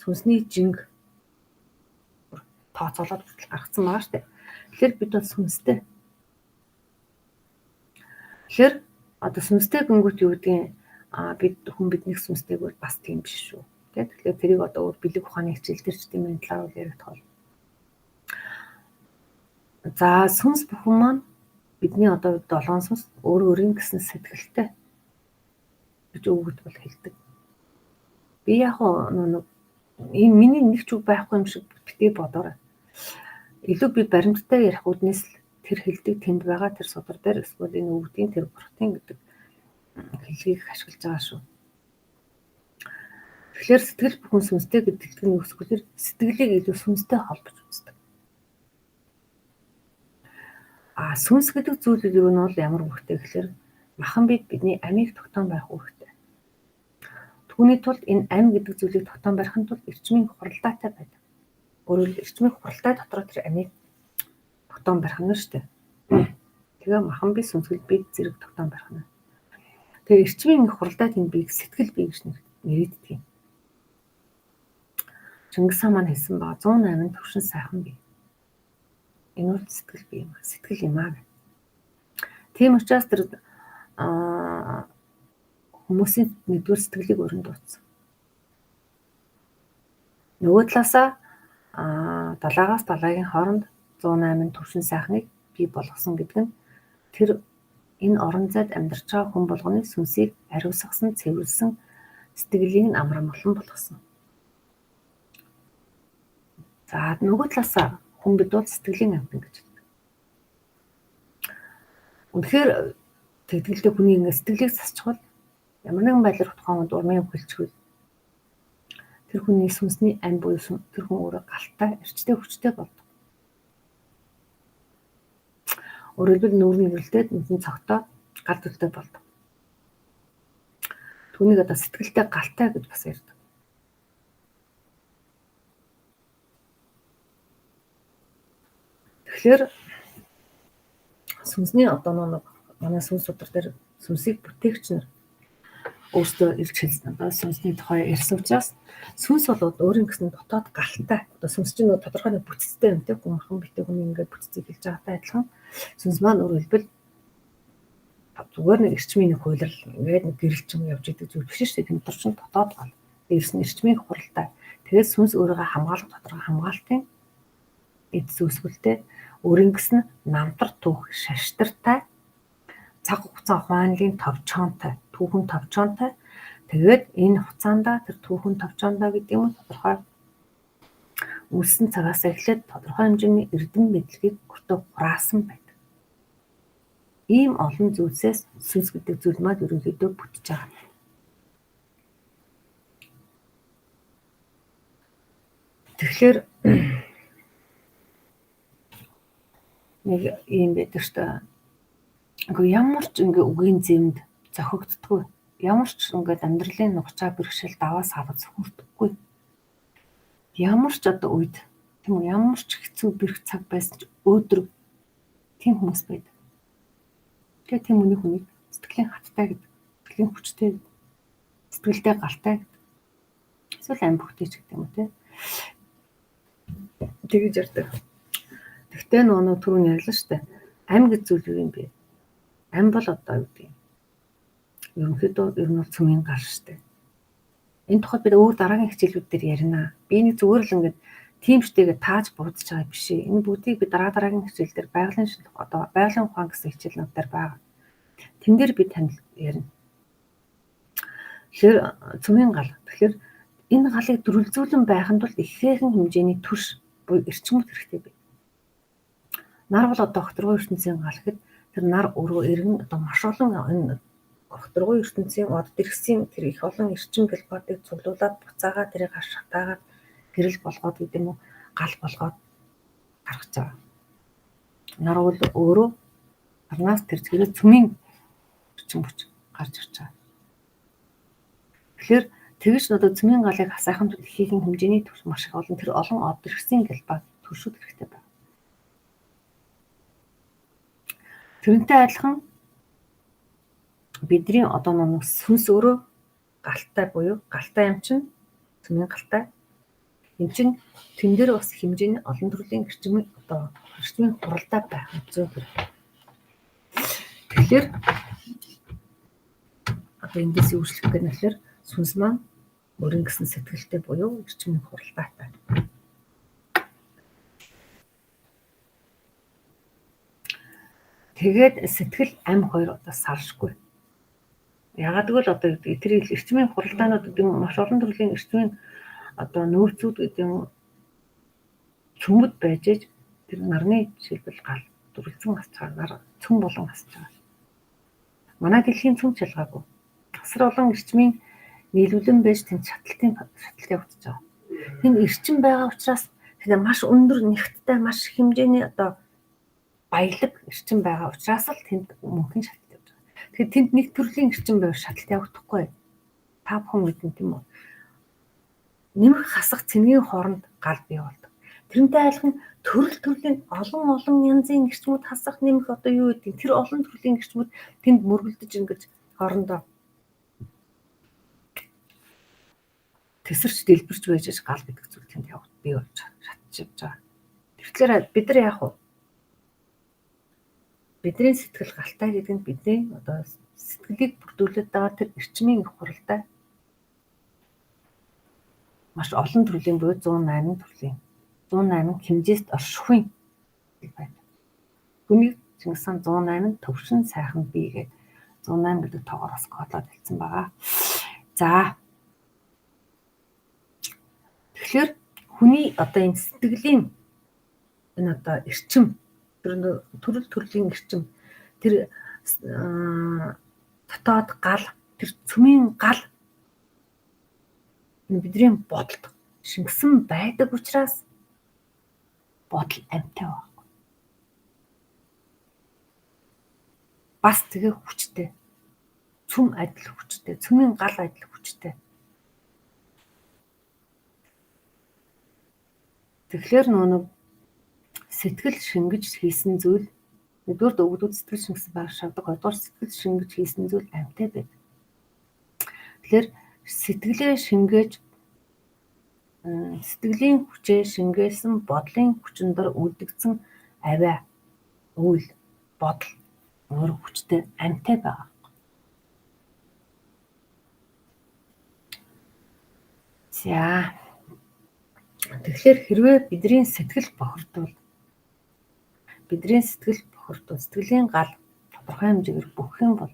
Сүнсний жинг тооцоолоод хүртэл гаргацсан байгаа шүү дээ. Тэгэхээр бид бол сүнстэй. Тэгэхээр одоо сүнстэй гингүүт юу гэдгийг бид хүн бидний сүнстэйг бол бас тийм биш шүү. Тэ? Тэгэхээр тэрийг одоо өөр бэлэг ухааны хичээл дээр ч тийм энэ талаар бол яригдах бол. За сүнс бүхэн маань бидний одоо долоон сүнс өөр өөрийн гэсэн сэтгэлтэй гэж өвгөд бол хэлдэг. Би яг нэг энэ миний нэг ч үг байхгүй юм шиг битгий бодоорой. Илүү би баримттай ярих үүднээс л тэр хэлдэг тэнд байгаа тэр судар дээр эсвэл энэ өвгдийн тэр бурхтын гэдэг хэллэгийг ашиглаж байгаа шүү. Тэгэхээр сэтгэл бүхэн сүнстэй гэдэг нь өсгөлөр сэтгэлийг илүү сүнстэй холбож үздэг. А сүнс гэдэг зүйл юу нь бол ямар үүрэгтэй гэхээр махан бид бидний амийг тогтоон барих үүрэгтэй. Түүний тулд энэ ам гэдэг зүйлийг тогтоон барихын тулд эрчмийн хуралдаатай байдаг. Өөрөөр хэлбэл эрчмийн хуралдаа дотроо тэр амийг тогтоон барих нь шүү дээ. Тэгээ махан би сүнсгэл бид зэрэг тогтоон барих нь. Тэгээ эрчмийн хуралдаа тэнд биеийг сэтгэл бие гэж нэрийддэг юм. Чингис хаан маань хэлсэн ба 108 төвшин сайхан бие. Энэ бол сэтгэл бие юм аа. Сэтгэл юм аа гэх. Тийм учраас тэр хүмүүсийн нэгдүгээр сэтгэлийг өрн дууцсан. Нөгөө талаасаа далаагаас далаагийн хооронд 108 төвшин сайхныг бий болгосон гэдэг нь тэр энэ орон зайд амьдарч байгаа хүн болгоны сүнсийг ариусгасан, цэвэрлсэн сэтгэлийг нь амар амгалан болгосон. За нөгөө талаасаа хүн бид бол сэтгэлийн амьтан гэж хэлдэг. Үнэхээр тэгдэлтэй хүний ингэ сэтгэлийг засчихвал ямар нэгэн байдлаар тухайн хүнд урмын хөлчгөл тэр хүний сүнсний ам буюу тэр хүн өөрөө галтай, эрчтэй хүчтэй болдог. Өөрөөр хэлбэл нүүр нэрлэлтэй нүдэн цогтой гал төлтэй болдог. Түүнийг одоо сэтгэлтэй галтай гэж бас ярьдаг. Тэгэхээр сүнсний одоо нэг манай сүнс судар дээр сүнсийг бүтээгч нар өөрсдөө ирж хэлсэн. Одоо сүнсний тухай ярьсан учраас сүнс бол өөрийн гэсэн дотоод галтай. Одоо сүнс чинь тодорхой нэг бүтцтэй юм те. Хүн битээ хүний ингээд бүтцийг хэлж байгаатай адилхан сүнс маань өөрөөр хэлбэл зүгээр нэг эрчмийн нэг хуйлрал ингээд нэг гэрэл ч юм явж идэг зүйл биш шүү дээ. Тэр дотор чинь дотоод гал. Дээрс нь эрчмийн хуралтай. Тэгээд сүнс өөрийгөө хамгаалах тодорхой хамгаалтын эд зүйлсгүлтэй өөрийн гэсэн намтар түүх шаштартай цаг хугацаа ухаанлын товчоонтой түүхэн товчоонтой. Тэгээд энэ хугацаанд тэр түүхэн товчоондоо гэдэг юм тодорхой үүссэн цагаас эхлээд тодорхой хэмжээний эрдэм мэдлэгийг өөртөө хураасан байдаг. Ийм олон зүйлсээс сүнс гэдэг зүйл маань ерөнхийдөө бүтэж байгаа. Тэгэхээр нэг ийм байдаг шүү дээ. Үгүй ямар ч ингээ үгийн зэмд зохигддгүй. Ямар ч ингээд амьдралын нугачаа бэрхшээл даваа савж хүрдэггүй. Ямар ч одоо үед тийм үү ямар ч хэцүү бэрх цаг байсан ч өөдрөг тийм хүмүүс байдаг. Тэгээ тийм үний хүнийг сэтгэлийн хаттай гэдэг, сэтгэлийн хүчтэй гэдэг, сэтгэлдээ галтай гэдэг. Эсвэл ам бүхтэй ч гэдэг юм уу те. Тэгэж ярьдаг. Тэгтээ нөгөө түрүүн ярьлаа шүү дээ. Ам гэж зүйл юу юм бэ? Ам бол одоо юу гэдэг юм? Ерөнхийдөө ер нь бол цөмийн гал шүү дээ. Энэ тухайд бид өөр дараагийн хичээлүүд дээр ярина. Би нэг зүгээр л ингээд тийм штэйгээ тааж буудаж байгаа биш ээ. Энэ бүгдийг би дараагийн хичээл дээр байгалийн шинжлэх одоо байгалийн ухаан гэсэн хичээл над дээр байгаа. Тэн дээр би танд ярина. Тэгэхээр цөмийн гал. Тэгэхээр энэ галыг дөрвөлзүүлэн байхын тулд ихээхэн хэмжээний төрш буюу эрчим хүч хэрэгтэй байна. Нар бол одоо огторгой ертөнцийн гал гэхэд тэр нар өөрөө эргэн одоо маш олон энэ огторгой ертөнцийн од дэргсийн тэр их олон эрчим гэлбатыг цуглуулад буцаагаа тэрийг шатаагаад гэрэл болгоод гэдэг юм уу гал болгоод гаргаж байгаа. Нар бол өөрөө нарнаас тэр зэрэг цөмийн эрчим хүч гарч ирж байгаа. Тэгэхээр тэгж одоо цөмийн галыг хасаахын тулд ихээхэн хэмжээний төвш маш их олон тэр олон од дэргсийн гэлбат төршүүд хэрэгтэй байна. Тэрнтэй адилхан бидний одоо нэг сүнс өөрөө галтай буюу галтай юм чинь цөмийн галтай. Энд чинь тэн дээр бас хэмжээний олон төрлийн эрчим одоо эрчмийн хуралдаа байх зүйн хэрэг. Тэгэхээр одоо эндээс юу үйлчлэх гэх нэхлээр сүнс маань өөрийн гэсэн сэтгэлтэй буюу эрчмийн хуралдаатай. Тэгээд сэтгэл ам хоёр одоо саршгүй. Ягаад гэвэл одоо тэр эрчмийн хуралдаанууд гэдэг нь маш олон төрлийн эрчмийн одоо нөөцүүд гэдэг нь цөмөд байж ээж тэр нарны жишээлбэл гал дүрлцэн асч байгаа, нар цөм болон асч байгаа. Манай дэлхийн цөм чалгаагүй. Асар олон эрчмийн нийлүүлэн байж тэнд шатлалтын шатлалт явагдаж байгаа. Энэ эрчим байгаа учраас тэгэхээр маш өндөр нягттай маш их хэмжээний одоо баялаг эрчим байгаа учраас л тэнд мөнхийн шатлалт явж байгаа. Тэгэхээр тэнд нэг төрлийн эрчим байвал шатлалт явагдахгүй. Та бүхэн мэднэ тийм үү? Нэмэх хасах цэнгийн хооронд гал бий болдог. Тэрнтэй адилхан төрөл төрлийн олон олон янзын эрчмүүд хасах нэмэх одоо юу гэдэг тэр олон төрлийн эрчмүүд тэнд мөргөлдөж ингэж хоорондоо тэсэрч дэлбэрч байж гал гэдэг зүйл тэнд явагд бий болж шатж явж байгаа. Тэгэхээр бид нар яах вэ? Бидний сэтгэл галтай гэдэг нь бидний одоо сэтгэлийг бүрдүүлээд байгаа тэр эрчмийн их хуралдаа маш олон төрлийн буюу 108 төрлийн 108 хэмжээст оршихуйн байна. Түүнийг Чингис хаан 108 төвшин сайхан бий гэдэг 108 гэдэг тоогоор бас кодлоод хэлсэн байгаа. За тэгэхээр хүний одоо энэ сэтгэлийн энэ одоо эрчим тэр төрөл төрлийн эрчим тэр дотоод гал тэр цөмийн гал бидний бодолд шингэсэн байдаг учраас бодол амьтай байхгүй. Бас тэгээ хүчтэй. Цөм адил хүчтэй, цөмийн гал адил хүчтэй. Тэгэхээр нөгөө сэтгэл шингэж хийсэн зүйл нэгдүгээр өгдүүд сэтгэл шингэсэн байх шаарддаг, хоёрдугаар сэтгэл шингэж хийсэн зүйл амьтай байдаг. Тэгэхээр сэтгэлээ шингээж сэтгэлийн хүчээ шингээсэн бодлын хүчин дор үлдэгдсэн авиа, үйл, бодол өөр хүчтэй амьтай байгаа. За тэгэхээр хэрвээ бидний сэтгэл бохирдвол бидний сэтгэл бохирдвол сэтгэлийн гал тодорхой хэмжээгээр бөхөх юм бол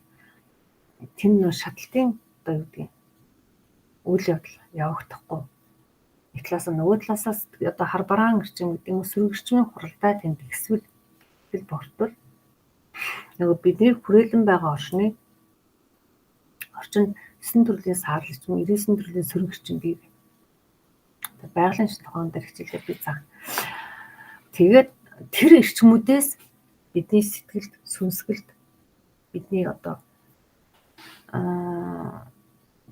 тэр нөө шатлалтын одоо юу гэдгийг үйл явдал явагдахгүй. Нэг талаасаа нөгөө талаасаа одоо хар бараан эрчим гэдэг юм уу сөрөг эрчмийн хуралдаа тэнд ихсвэл сэтгэл бохирдвол нөгөө бидний хүрээлэн байгаа орчны орчинд 9 төрлийн саарл эрчим, 99 төрлийн сөрөг эрчим бий. Байгалийн шинжилгээ ухаан дээр хичээлээр би заа. Тэгээд тэр эрчмүүдээс бидний сэтгэлд, сүнсгэлд бидний одоо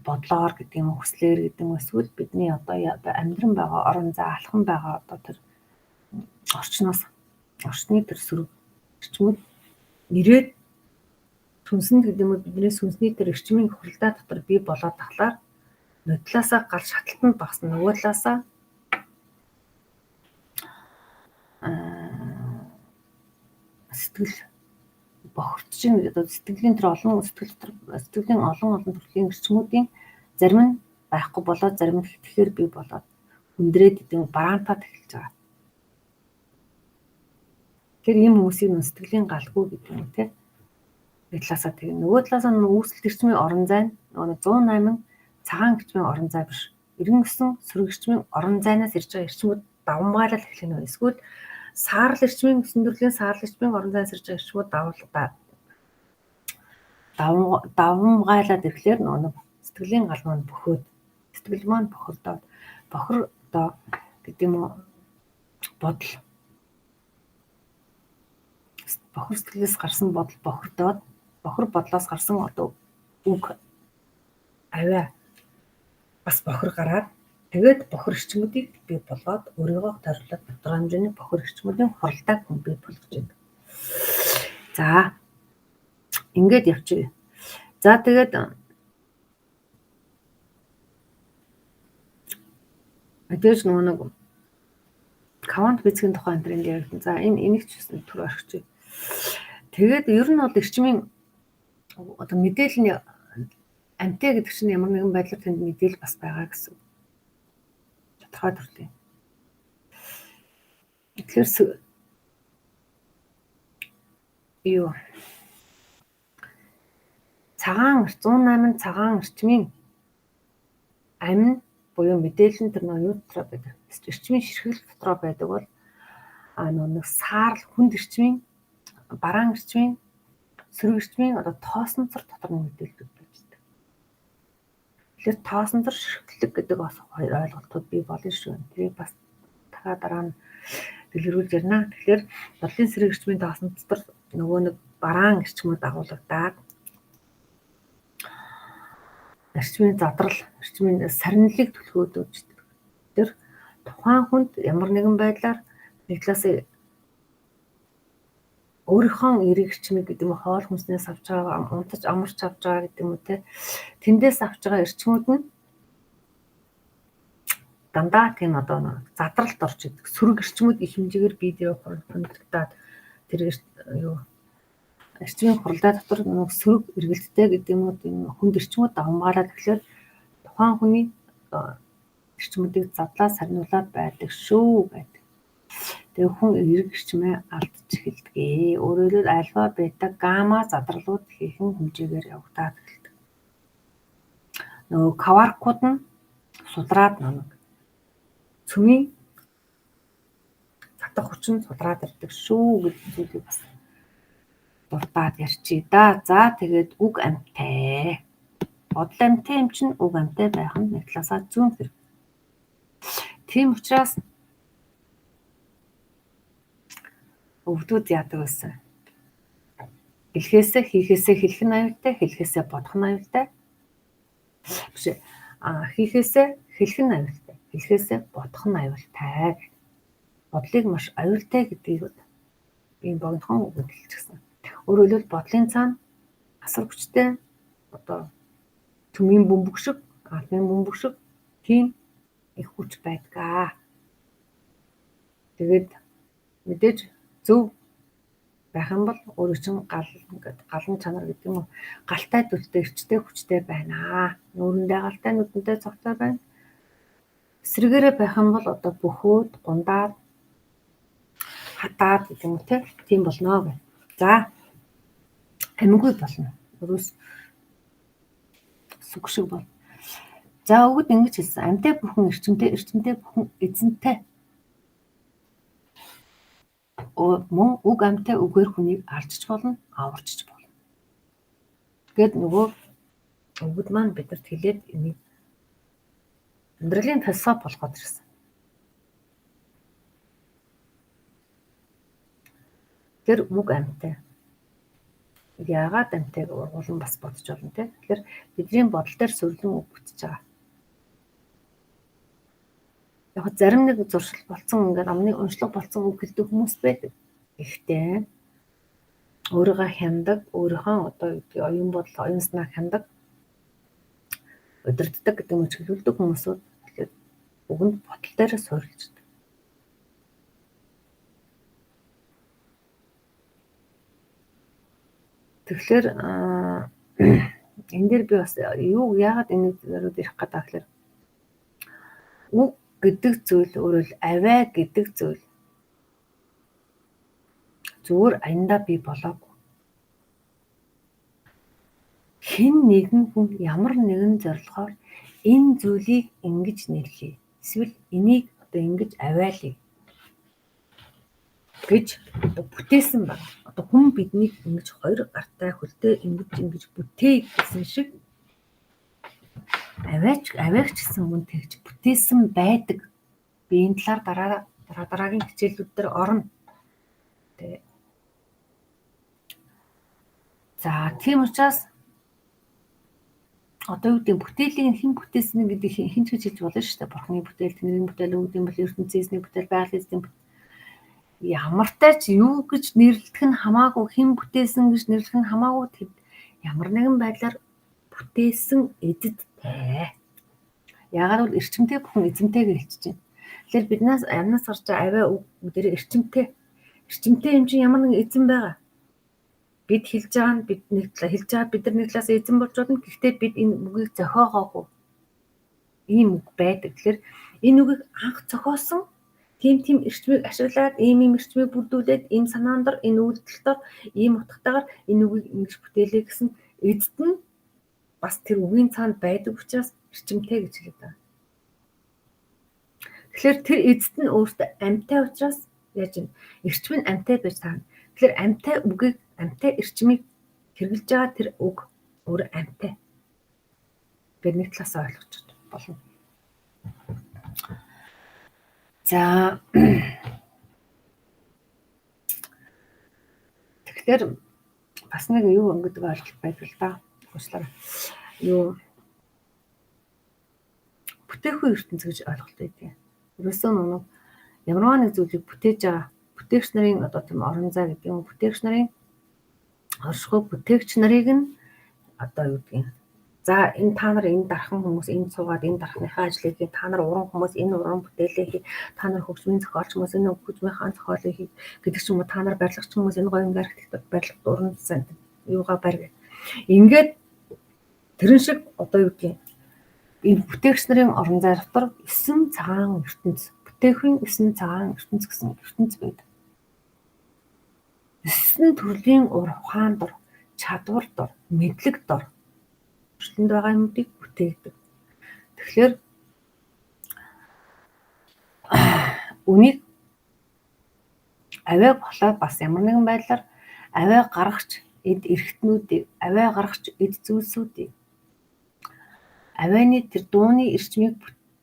бодлоор гэдэг юм уу, хүслээр гэдэг юм уу эсвэл бидний одоо амьдран байгаа орон зай, алхам байгаа одоо тэр орчноос орчны тэр сөрөг эрчмүүд ирээд сүнсэнд гэдэг юм уу бидний сүнсний тэр эрчмийн хуралдаа дотор бий болоод тахлаар нэг талаасаа гал шаталтанд багасна, нөгөө талаасаа сэтгэл бохирдож байна. Одоо сэтгэлийн тэр олон сэтгэл дотор сэтгэлийн олон олон төрлийн эрчмүүдийн зарим нь байхгүй болоод зарим нь хэтгэхээр бий болоод хүндрээд идэв бараантаад эхэлж байгаа. Тэгэхээр ийм хүмүүсийг нөө сэтгэлийн галгүй гэдэг юм те. Нэг талаасаа тэгээ нөгөө талаасаа нөө үүсэлт эрчмийн орон зай нь нөгөө 108 цагаан эрчмийн орон зай биш. 99 сөрөг эрчмийн орон зайнаас ирж байгаа эрчмүүд давамгайлал эхлэх нь. Эсвэл саарл эрчмийн 9 төрлийн саарл эрчмийн орон зайнаас ирж байгаа эрчмүүд давамгайлаад ирэхлээр нөгөө сэтгэлийн гал маань бөхөөд сэтгэл маань бохирдоод бохир одоо гэдэг юм уу бодол бохир сэтгэлээс гарсан бодол бохирдоод бохир бодлоос гарсан одоо үг авиа бас бохир гараад тэгээд бохир эрчмүүдийг бий болгоод өөрийгөө тойрлоод тодорхой хэмжээний бохир эрчмүүдийн хуралдааг хүн бий болгож байдаг. За ингээд явчих. За тэгээд Мэдээж нөгөө нэг квант физикийн тухай энэ энд яригдана. За энэ энийг ч гэсэн түр орхичих. Тэгээд ер нь бол эрчмийн одоо мэдээлэл нь амьтай гэдэг чинь ямар нэгэн байдлаар тэнд мэдээлэл бас байгаа гэсэн. Тодорхой төрлийн. Тэгэхээр юу цагаан 108 цагаан эрчмийн амь буюу мэдээлэл нь тэр нөө юу дотроо байдаг. Эрчмийн ширхэг дотроо байдаг бол нөө нэг саарл хүнд эрчмийн, бараан эрчмийн, сөрөг эрчмийн одоо тоосонцор дотор нь мэдээлэл байдаг. Тэгэхээр тоосонцор ширхэг гэдэг бас хоёр ойлголтууд бий болно шүү. Тэрийг бас дахиад дараа нь дэлгэрүүлж ярина. Тэгэхээр бодлын сэрэг эрчмийн тоосон дотор нөгөө нэг бараан эрчмүүд дагуулгадаад эрчмийн задрал, эрчмийн сарнилыг түлхөөд өгчдөг. Тэр тухайн хүнд ямар нэгэн байдлаар нэг талаас өөрийнхөө эерэг эрчмийг гэдэг юм уу, хоол хүнснээс авч байгаа, унтаж амарч авч байгаа гэдэг юм уу те. Тэндээс авч байгаа эрчмүүд нь дандаа тийм одоо задралд орж идэг. Сөрөг эрчмүүд их хэмжээгээр бие дээр хунагдаад тэр юу эрчмийн хуралдаа дотор нэг сөрөг эргэлттэй гэдэг юм уу, тийм хүнд эрчмүүд давмгаараад тэгэхээр тухайн хүний эрчмүүдийг задлаа сарниулаад байдаг шүү гэдэг. Тэгээ хүн эерэг эрчмээ алдчих эхэлдэг. Өөрөөр хэлбэл альфа, бета, гамма задралууд ихэнх хэмжээгээр явагдаад эхэлдэг. Нөгөө кваркууд нь судраад нэг цөмийн татах хүч нь судраад ирдэг шүү гэдэг зүйлийг бас дуртаад ярьчих да. За тэгээд үг амьтай. Бодол амьтай юм чинь үг амьтай байх нь нэг талаасаа зүүн хэрэг. Тийм учраас өвдүүд яадаг байсан. Хэлхээсээ хийхээсээ хэлэх нь аюултай, хэлхээсээ бодох нь аюултай. Биш ээ. Хийхээсээ хэлэх нь аюултай, хэлхээсээ бодох нь аюултай. Бодлыг маш аюултай гэдгийг би богинохон үгэнд хэлчихсэн. Өөрөөр хэлбэл бодлын цаана асар хүчтэй одоо төмийн бөмбөг шиг, албан бөмбөг шиг тийм их хүч байдаг. Тэгээд мэдээж зөв байх юм бол өөрөө чинь гал ингээд галан чанар гэдэг юм уу, галтай дүлтэй эрчтэй хүчтэй байна. Нүүрэндээ галтай, нүдэндээ цогтой байна. Эсрэгээрээ байх юм бол одоо бөхөөд, гундаад, хатаад гэдэг юм уу те, тийм болно гэх. За амингүй болно. Өрөөс сүг шиг бол. За өвгөд ингэж хэлсэн. Амьтай бүхэн эрчимтэй, эрчимтэй бүхэн эзэнтэй. Мөн үг амьтай үгээр хүнийг алдчих болно, аварчиж болно. Тэгэд нөгөө өвгөд маань бидэрт хэлээд энийг амьдралын философи болгоод ирсэн. Тэр үг амьтай. Яагаад амьтайг ургуулan бас бодож болно те. Тэгэхээр бидний бодол дээр сурлан үг бүтэж байгаа. Яг зарим нэг зуршил болцсон ингээд амны уншлага болцсон үг хэлдэг хүмүүс байдаг. Гэхдээ өөрийгөө хяндаг, өөрийнхөө одоо юу оюун бодол, оюун санааг хяндаг, удирддаг гэдэг юм чиглүүлдэг хүмүүсүүд тэгэхээр үгэнд бодол дээр суурилждаг. Тэгэхээр энэ дээр би бас юу яагаад энэ зэрэг ярих гэдэг гэхээр үг гэдэг зүйл өөрөөр авиа гэдэг зүйл зүгээр аяндаа бий болоогүй. Хэн нэгэн хүн ямар нэгэн зорилгоор энэ зүйлийг ингэж нэрлэе. Эсвэл энийг одоо ингэж авиалъя гэж одоо бүтээсэн байна. Одоо хүн биднийг ингэж хоёр гартай хөлтэй ингэж ингэж бүтээ гэсэн шиг авиагч гэсэн мөн тэгж бүтээсэн байдаг. Би энэ талаар дараа дараагийн хичээлүүд дээр орно. Тэ. За тийм учраас одоо юу гэдэг бүтээлийн хэн бүтээсэн гэдэг хэн ч гэж хэлж болно шүү дээ. Бурхны бүтээл, Тэнгэрийн бүтээл, үүдийн бүтээл, ертөнцийн эзний бүтээл, байгалийн эзний бүтээл. Ямартай ч юу гэж нэрлэх нь хамаагүй, хэн бүтээсэн гэж нэрлэх нь хамаагүй тэд ямар нэгэн байдлаар бүтээсэн эзэдтэй. Яагаад бол эрчимтэй бүхэн эзэмтэй гэж хэлж байна. Тэгэхээр биднээс амнаас гарч байгаа авиа үг бүгдээрээ эрчимтэй. Эрчимтэй юм чинь ямар нэгэн эзэн байгаа. Бид хэлж байгаа нь бид нэг талаа хэлж байгаа бид нар нэг талаас эзэн болж болно. Гэхдээ бид энэ үгийг зохиогоогүй. Ийм үг байдаг. Тэгэхээр энэ үгийг анх зохиосон тийм эрчмийг ашиглаад ийм ийм эрчмийг бүрдүүлээд ийм санаан дор энэ үйлдэл дор ийм утгатайгаар энэ үгийг ингэж бүтээлээ гэсэн эзэд нь бас тэр үгийн цаанд байдаг учраас эрчимтэй гэж хэлээд байгаа. Тэгэхээр тэр эзэд нь өөртөө амьтай учраас яаж юм эрчим нь амьтай байж таарна. Тэгэхээр амьтай үгийг амьтай эрчмийг хэрэглэж байгаа тэр үг өөр амьтай гэж нэг талаас ойлгож болно. За тэгэхээр бас нэг юу гэдэг ойлголт байдаг л да. Уучлаарай. Юу бүтээхүй ертөнц гэж ойлголт байдаг. Ерөөсөө нэг ямарваа нэг зүйлийг бүтээж байгаа бүтээгч нарын одоо тийм орон зай гэдэг юм бүтээгч нарын оршихуй бүтээгч нарыг нь одоо юу гэдгийг за энэ та нар энэ дархан хүмүүс энд суугаад энэ дархныхаа ажлыг хий, та нар уран хүмүүс энэ уран бүтээлээ хий, та нар хөгжмийн зохиолч хүмүүс энэ хөгжмийнхаа зохиолыг хий гэдэг ч юм уу, та нар барилгач хүмүүс энэ гоё архитектур барилга уран юугаа барь гэх. Ингээд тэрэн шиг одоо юу гэдгийг энэ бүтээгч нарын орон зай дотор 9 цагаан ертөнц, бүтээхэн 9 цагаан ертөнц гэсэн ертөнц байдаг. 9 төрлийн ухаан дор, чадвар дор, мэдлэг дор өршлөнд байгаа юмнуудыг бүтээгдэг. Тэгэхээр үнийг авиаг болоо бас ямар нэгэн байдлаар авиа гаргагч эд эрхтнүүдийг, авиа гаргагч эд зүйлсүүдийг, авианы тэр дууны эрчмийг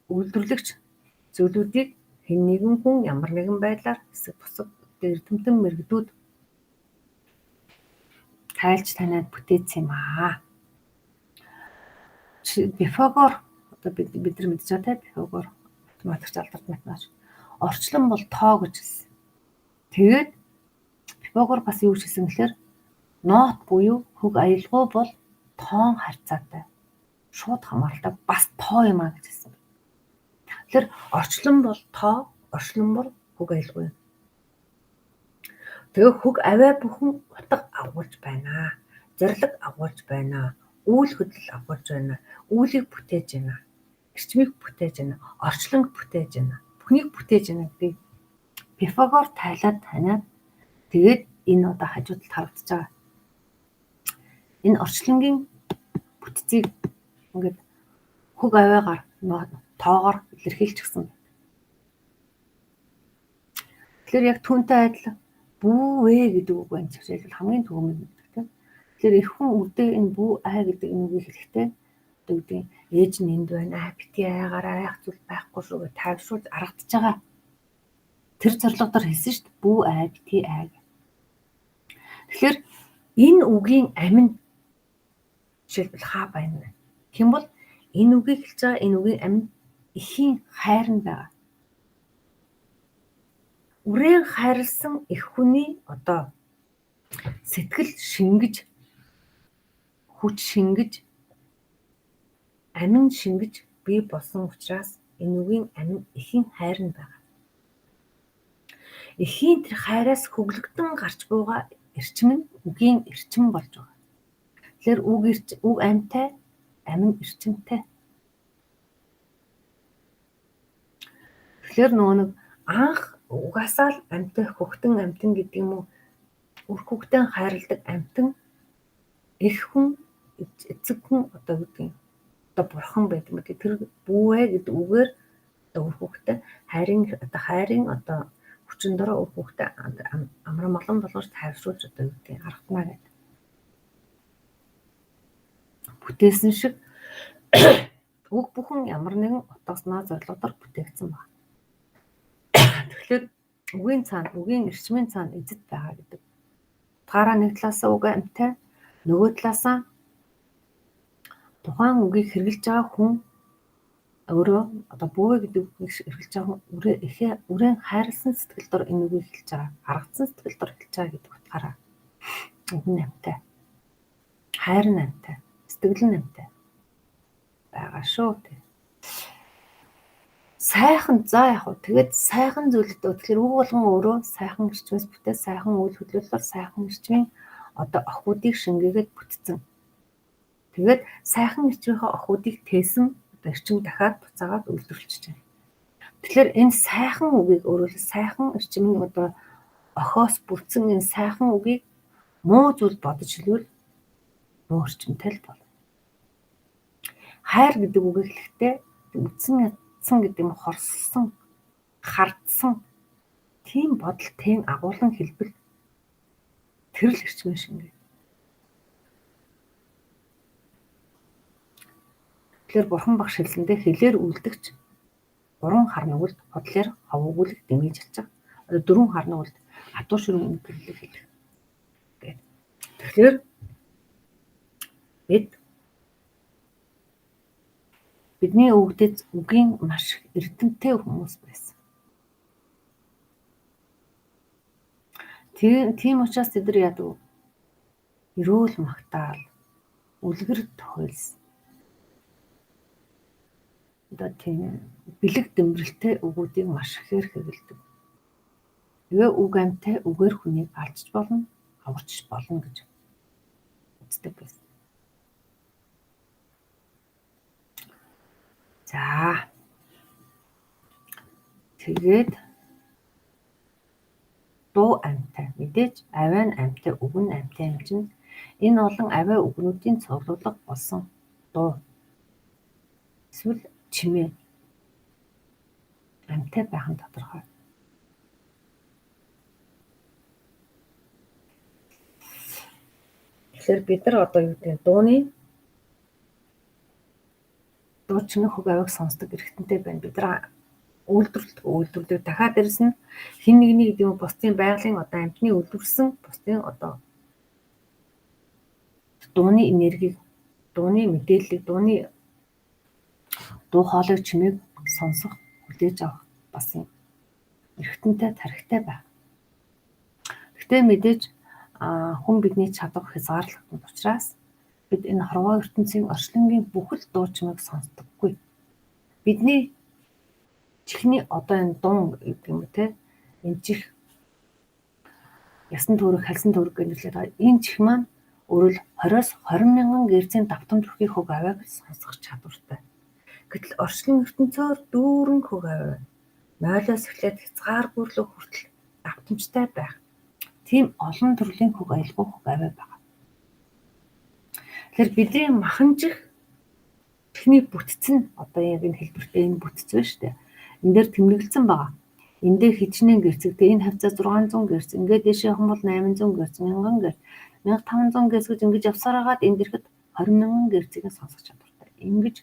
үйлдвэрлэгч зүйлүүдийг хэн нэгэн хүн ямар нэгэн байдлаар хэсэг бусад эрдэмтэн мэргэдүүд тайлж таниад бүтээсэн юм аа. Пифагор одоо бид нар мэдж байгаа те Пифагор математикч алдарт математик орчлон бол тоо гэж хэлсэн. Тэгээд Пифагор бас юу гэж хэлсэн гэхээр нот буюу хөг аялгау бол тоон харьцаатай. Шууд хамааралтай бас тоо юм а гэж хэлсэн. Тэгэхээр орчлон бол тоо, орчлон бол хөг аялгау юм. Тэгээ хөг авиа бүхэн утга агуулж байна. Зорилго агуулж байна. Үйл хөдлөл агуулж байна. Үйлийг бүтээж байна. Эрчмийг бүтээж байна. Орчлонг бүтээж байна. Бүхнийг бүтээж байна гэдгийг Пифагор тайлаад таниад тэгээд энэ одоо хажуу талд харагдаж байгаа. Энэ орчлонгийн бүтцийг ингээд хөг авиагаар тоогоор илэрхийлчихсэн. Тэгэхээр яг түүнтэй адил бүү вэ гэдэг үг байна. Жишээлбэл хамгийн түрүүнд мэддэг тийм. Тэгэхээр эх хүн үдээ энэ бүү аа гэдэг энэ үгийг хэлэхдээ одоо гэдэг ээж нь энд байна. Аа бити айгаараа айх зүйл байхгүй шүү гэж тайвшруулж аргадж байгаа. Тэр зорилго дор хэлсэн шүү дээ. Бүү аа бити аа. Тэгэхээр энэ үгийн амин жишээлбэл хаа байна вэ? Хэм бол энэ үгийг хэлж байгаа энэ үгийн амин эхийн хайр нь байгаа. Үрээн хайрлсан эх хүний одоо сэтгэл шингэж, хүч шингэж, амин шингэж бий болсон учраас энэ үгийн амин эхийн хайр нь байгаа. Эхийн тэр хайраас хөглөгдөн гарч буйгаа эрчим нь үгийн эрчим болж байгаа. Тэгэхээр үг амьтай, амин эрчимтэй. Тэгэхээр нөгөө нэг анх угаасаа л амьтай хөхтөн амьтан гэдэг юм уу үр хөвгтэн хайрладаг амьтан эх хүн эцэг хүн одоо гэдэг юм одоо бурхан байдаг юм. Тэр бүүвэ гэдэг үгээр одоо үр хөвгтэн хайрын одоо хүчин дороо үр хөвгтэн амран малан болгож тайвшруулж одоо гэдэг аргатмаа гэдэг. Бүтээсэн шиг үг бүхэн ямар нэгэн утга санаа зорилго дор бүтээгдсэн байна. Тэгэхээр үгийн цаана, үгийн эрчмийн цаана эзэд байгаа гэдэг. Утгаараа нэг талаасаа үг амьтай, нөгөө талаасаа тухайн үгийг хэрэглэж байгаа хүн өөрөө одоо бүүвэ гэдэг үгийг хэрэглэж байгаа хүн үрээн хайрлсан сэтгэл дор энэ үгийг хэлж байгаа, аргацсан сэтгэл дор хэлж байгаа гэдэг утгаараа үг нь амьтай. Хайр нь амьтай, сэтгэл нь амьтай байгаа шүү. Сайхан за яг хөө тэгээд сайхан зүйлд тэгэхээр үг болгон өөрөө сайхан эрчмээс бүтээ сайхан үйл хөдлөлөөр сайхан эрчмийн одоо охиудыг шингээгээд бүтцэн. Тэгээд сайхан эрчмийнхээ охиудыг тээсэн одоо эрчим дахиад буцаагаад үйлдвэрлэж байна. Тэгэхээр энэ сайхан үгийг өөрөөр сайхан эрчмийн одоо охиос бүрдсэн энэ сайхан үгийг муу зүйл бодож хэлвэл муу эрчимтэй л болно. Хайр гэдэг үгийг хэлэхдээ үдсэн ядсан гэдэг юм хорсолсон, хардсан тийм бодол тэн агуулan хэлбэл тэр л эрчмийн шингээ. Тэгэхээр бурхан багш хэлсэндээ хэлээр үлдэгч 3 хар нүгэлд худлаар хов өгүүлэх дэмий жалчих. Одоо 4 хар нүгэлд хатуу ширүүн үгэллэг хэлэх. Гээд. Тэгэхээр бид бидний өвгдөд үгийн маш эрдэмтэй хүмүүс байсан. Тийм учраас тэд нар яадаг вэ? Эрүүл магтаал, үлгэр тохиолс. Одоо тийм бэлэг дэмрэлтэй үгүүдийг маш ихээр хэрэглэдэг. Тэгээ үг амьтай үгээр хүнийг алдчих болно, аварч болно гэж үздэг байсан. За. Тэгээд дуу амьтай мэдээж авиа нь амьтай, үг нь амьтай юм чинь энэ олон авиа үгнүүдийн цуглуулга болсон дуу эсвэл чимээ амьтай байх нь тодорхой. Тэгэхээр бид нар одоо юу гэдэг нь дууны дуу чимээ хөг авиаг сонсдог эрхтэнтэй байна. Бид нар үйлдвэрлэдэг дахиад дээрэс нь хин нэгний гэдэг юм бусдын байгалийн одоо амьтны үйлдвэрлэсэн бусдын одоо дууны энергийг, дууны мэдээллийг, дууны дуу хоолойг чимээг сонсох, хүлээж авах бас юм эрхтэнтэй тархитай байх. Гэхдээ мэдээж хүн бидний чадвар хязгаарлагдсан учраас бид энэ хорвоо ертөнцийн орчлонгийн бүхэл дуу чимээг сонсдоггүй. Бидний чихний одоо энэ дун гэдэг юм те энэ чих ясан төрөг, хальсан төрөг гэж нэрлэдэг байгаа. Энэ чих маань өөрөөр 20-оос 20 мянган герцийн давтамж бүхий хөг авиаг сонсох чадвартай. Гэтэл орчлон ертөнцөөр дүүрэн хөг авиа 0-оос эхлээд хязгааргүй рүү хүртэл давтамжтай байх. Тийм олон төрлийн хөг аялгау хөг авиа байгаа. Тэгэхээр бидний махан чих чихний бүтц нь одоо яг энэ хэлбэртэй энэ бүтц байна шүү дээ. Энд дээр тэмдэглэсэн байгаа. Энд дээр хичнээн герцэгтэй энэ хавцаа 600 герц, ингээд дээшээ явах юм бол 800 герц, 1000 герц, 1500 герц гэж ингэж явсаар хагаад энд ирэхэд 20,000 герцийг сонсох чадвартай. Ингэж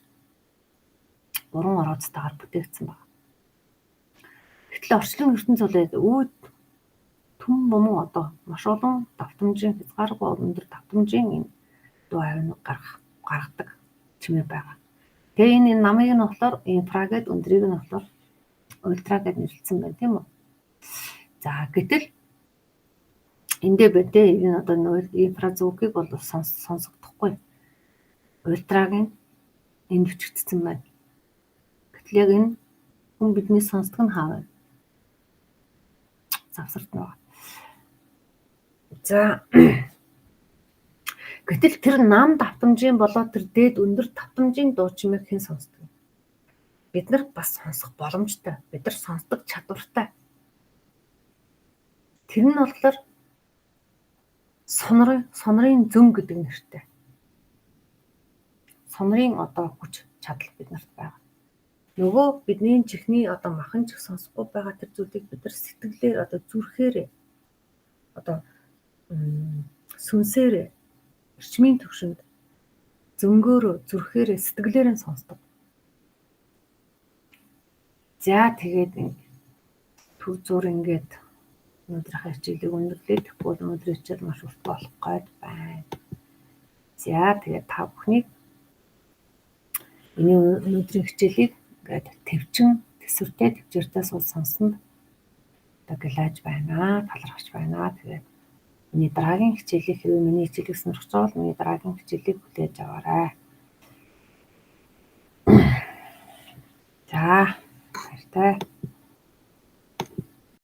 гурван орооцтойгоор бүтээгдсэн байна. Гэтэл орчлон ертөнц бол үүд түн буман одоо маш олон давтамжийн хязгааргүй өндөр давтамжийн энэ дуу авианы гаргадаг чимээ байгаа. Тэгээ энэ намыг нь болохоор инфра гэд өндрийг нь болохоор ультра гэд нэрлэсэн байна тийм үү? За гэтэл эндээ бэдэ энэ одоо инфра звукийг бол сонсогдохгүй. Ультрагийн энд өчигдсэн байна. Гэтэл яг энэ хүн бидний сонсдог нь хаа вэ? Завсарт байгаа. За гэтэл тэр нам давтамжийн болоод тэр дээд өндөр давтамжийн дуу чимээг хэн сонсдог вэ? Бид нар бас сонсох боломжтой. Бид нар сонсдог чадвартай. Тэр нь болохоор сонорын зөн гэдэг нэртэй. Сонорын одоо хүч чадал бид нарт байгаа. Нөгөө бидний чихний одоо махан чих сонсохгүй байгаа тэр зүйлийг бид нар сэтгэлээр одоо зүрхээр одоо сүнсээр эрчмийн төвшөнд зөнгөөрөө зүрхээр сэтгэлээр нь сонсдог. За тэгээд төв зур ингээд өнөөдрийнхээ хичээлийг өндөрлөе. Тэгэхгүй бол өнөөдрийн хичээл маш урт болох гээд байна. За тэгээд та бүхнийг миний өнөөдрийн хичээлийг ингээд төвчин төсвөртэй төвчээртэй сууж сонсон одоо гэлаж байна, талархаж байна. Тэгээд миний дараагийн хичээлийг хэрвээ миний хичээлийг сонирхож байгаа бол миний дараагийн хичээлийг хүлээж аваарай. За баярлалаа. Баяртай.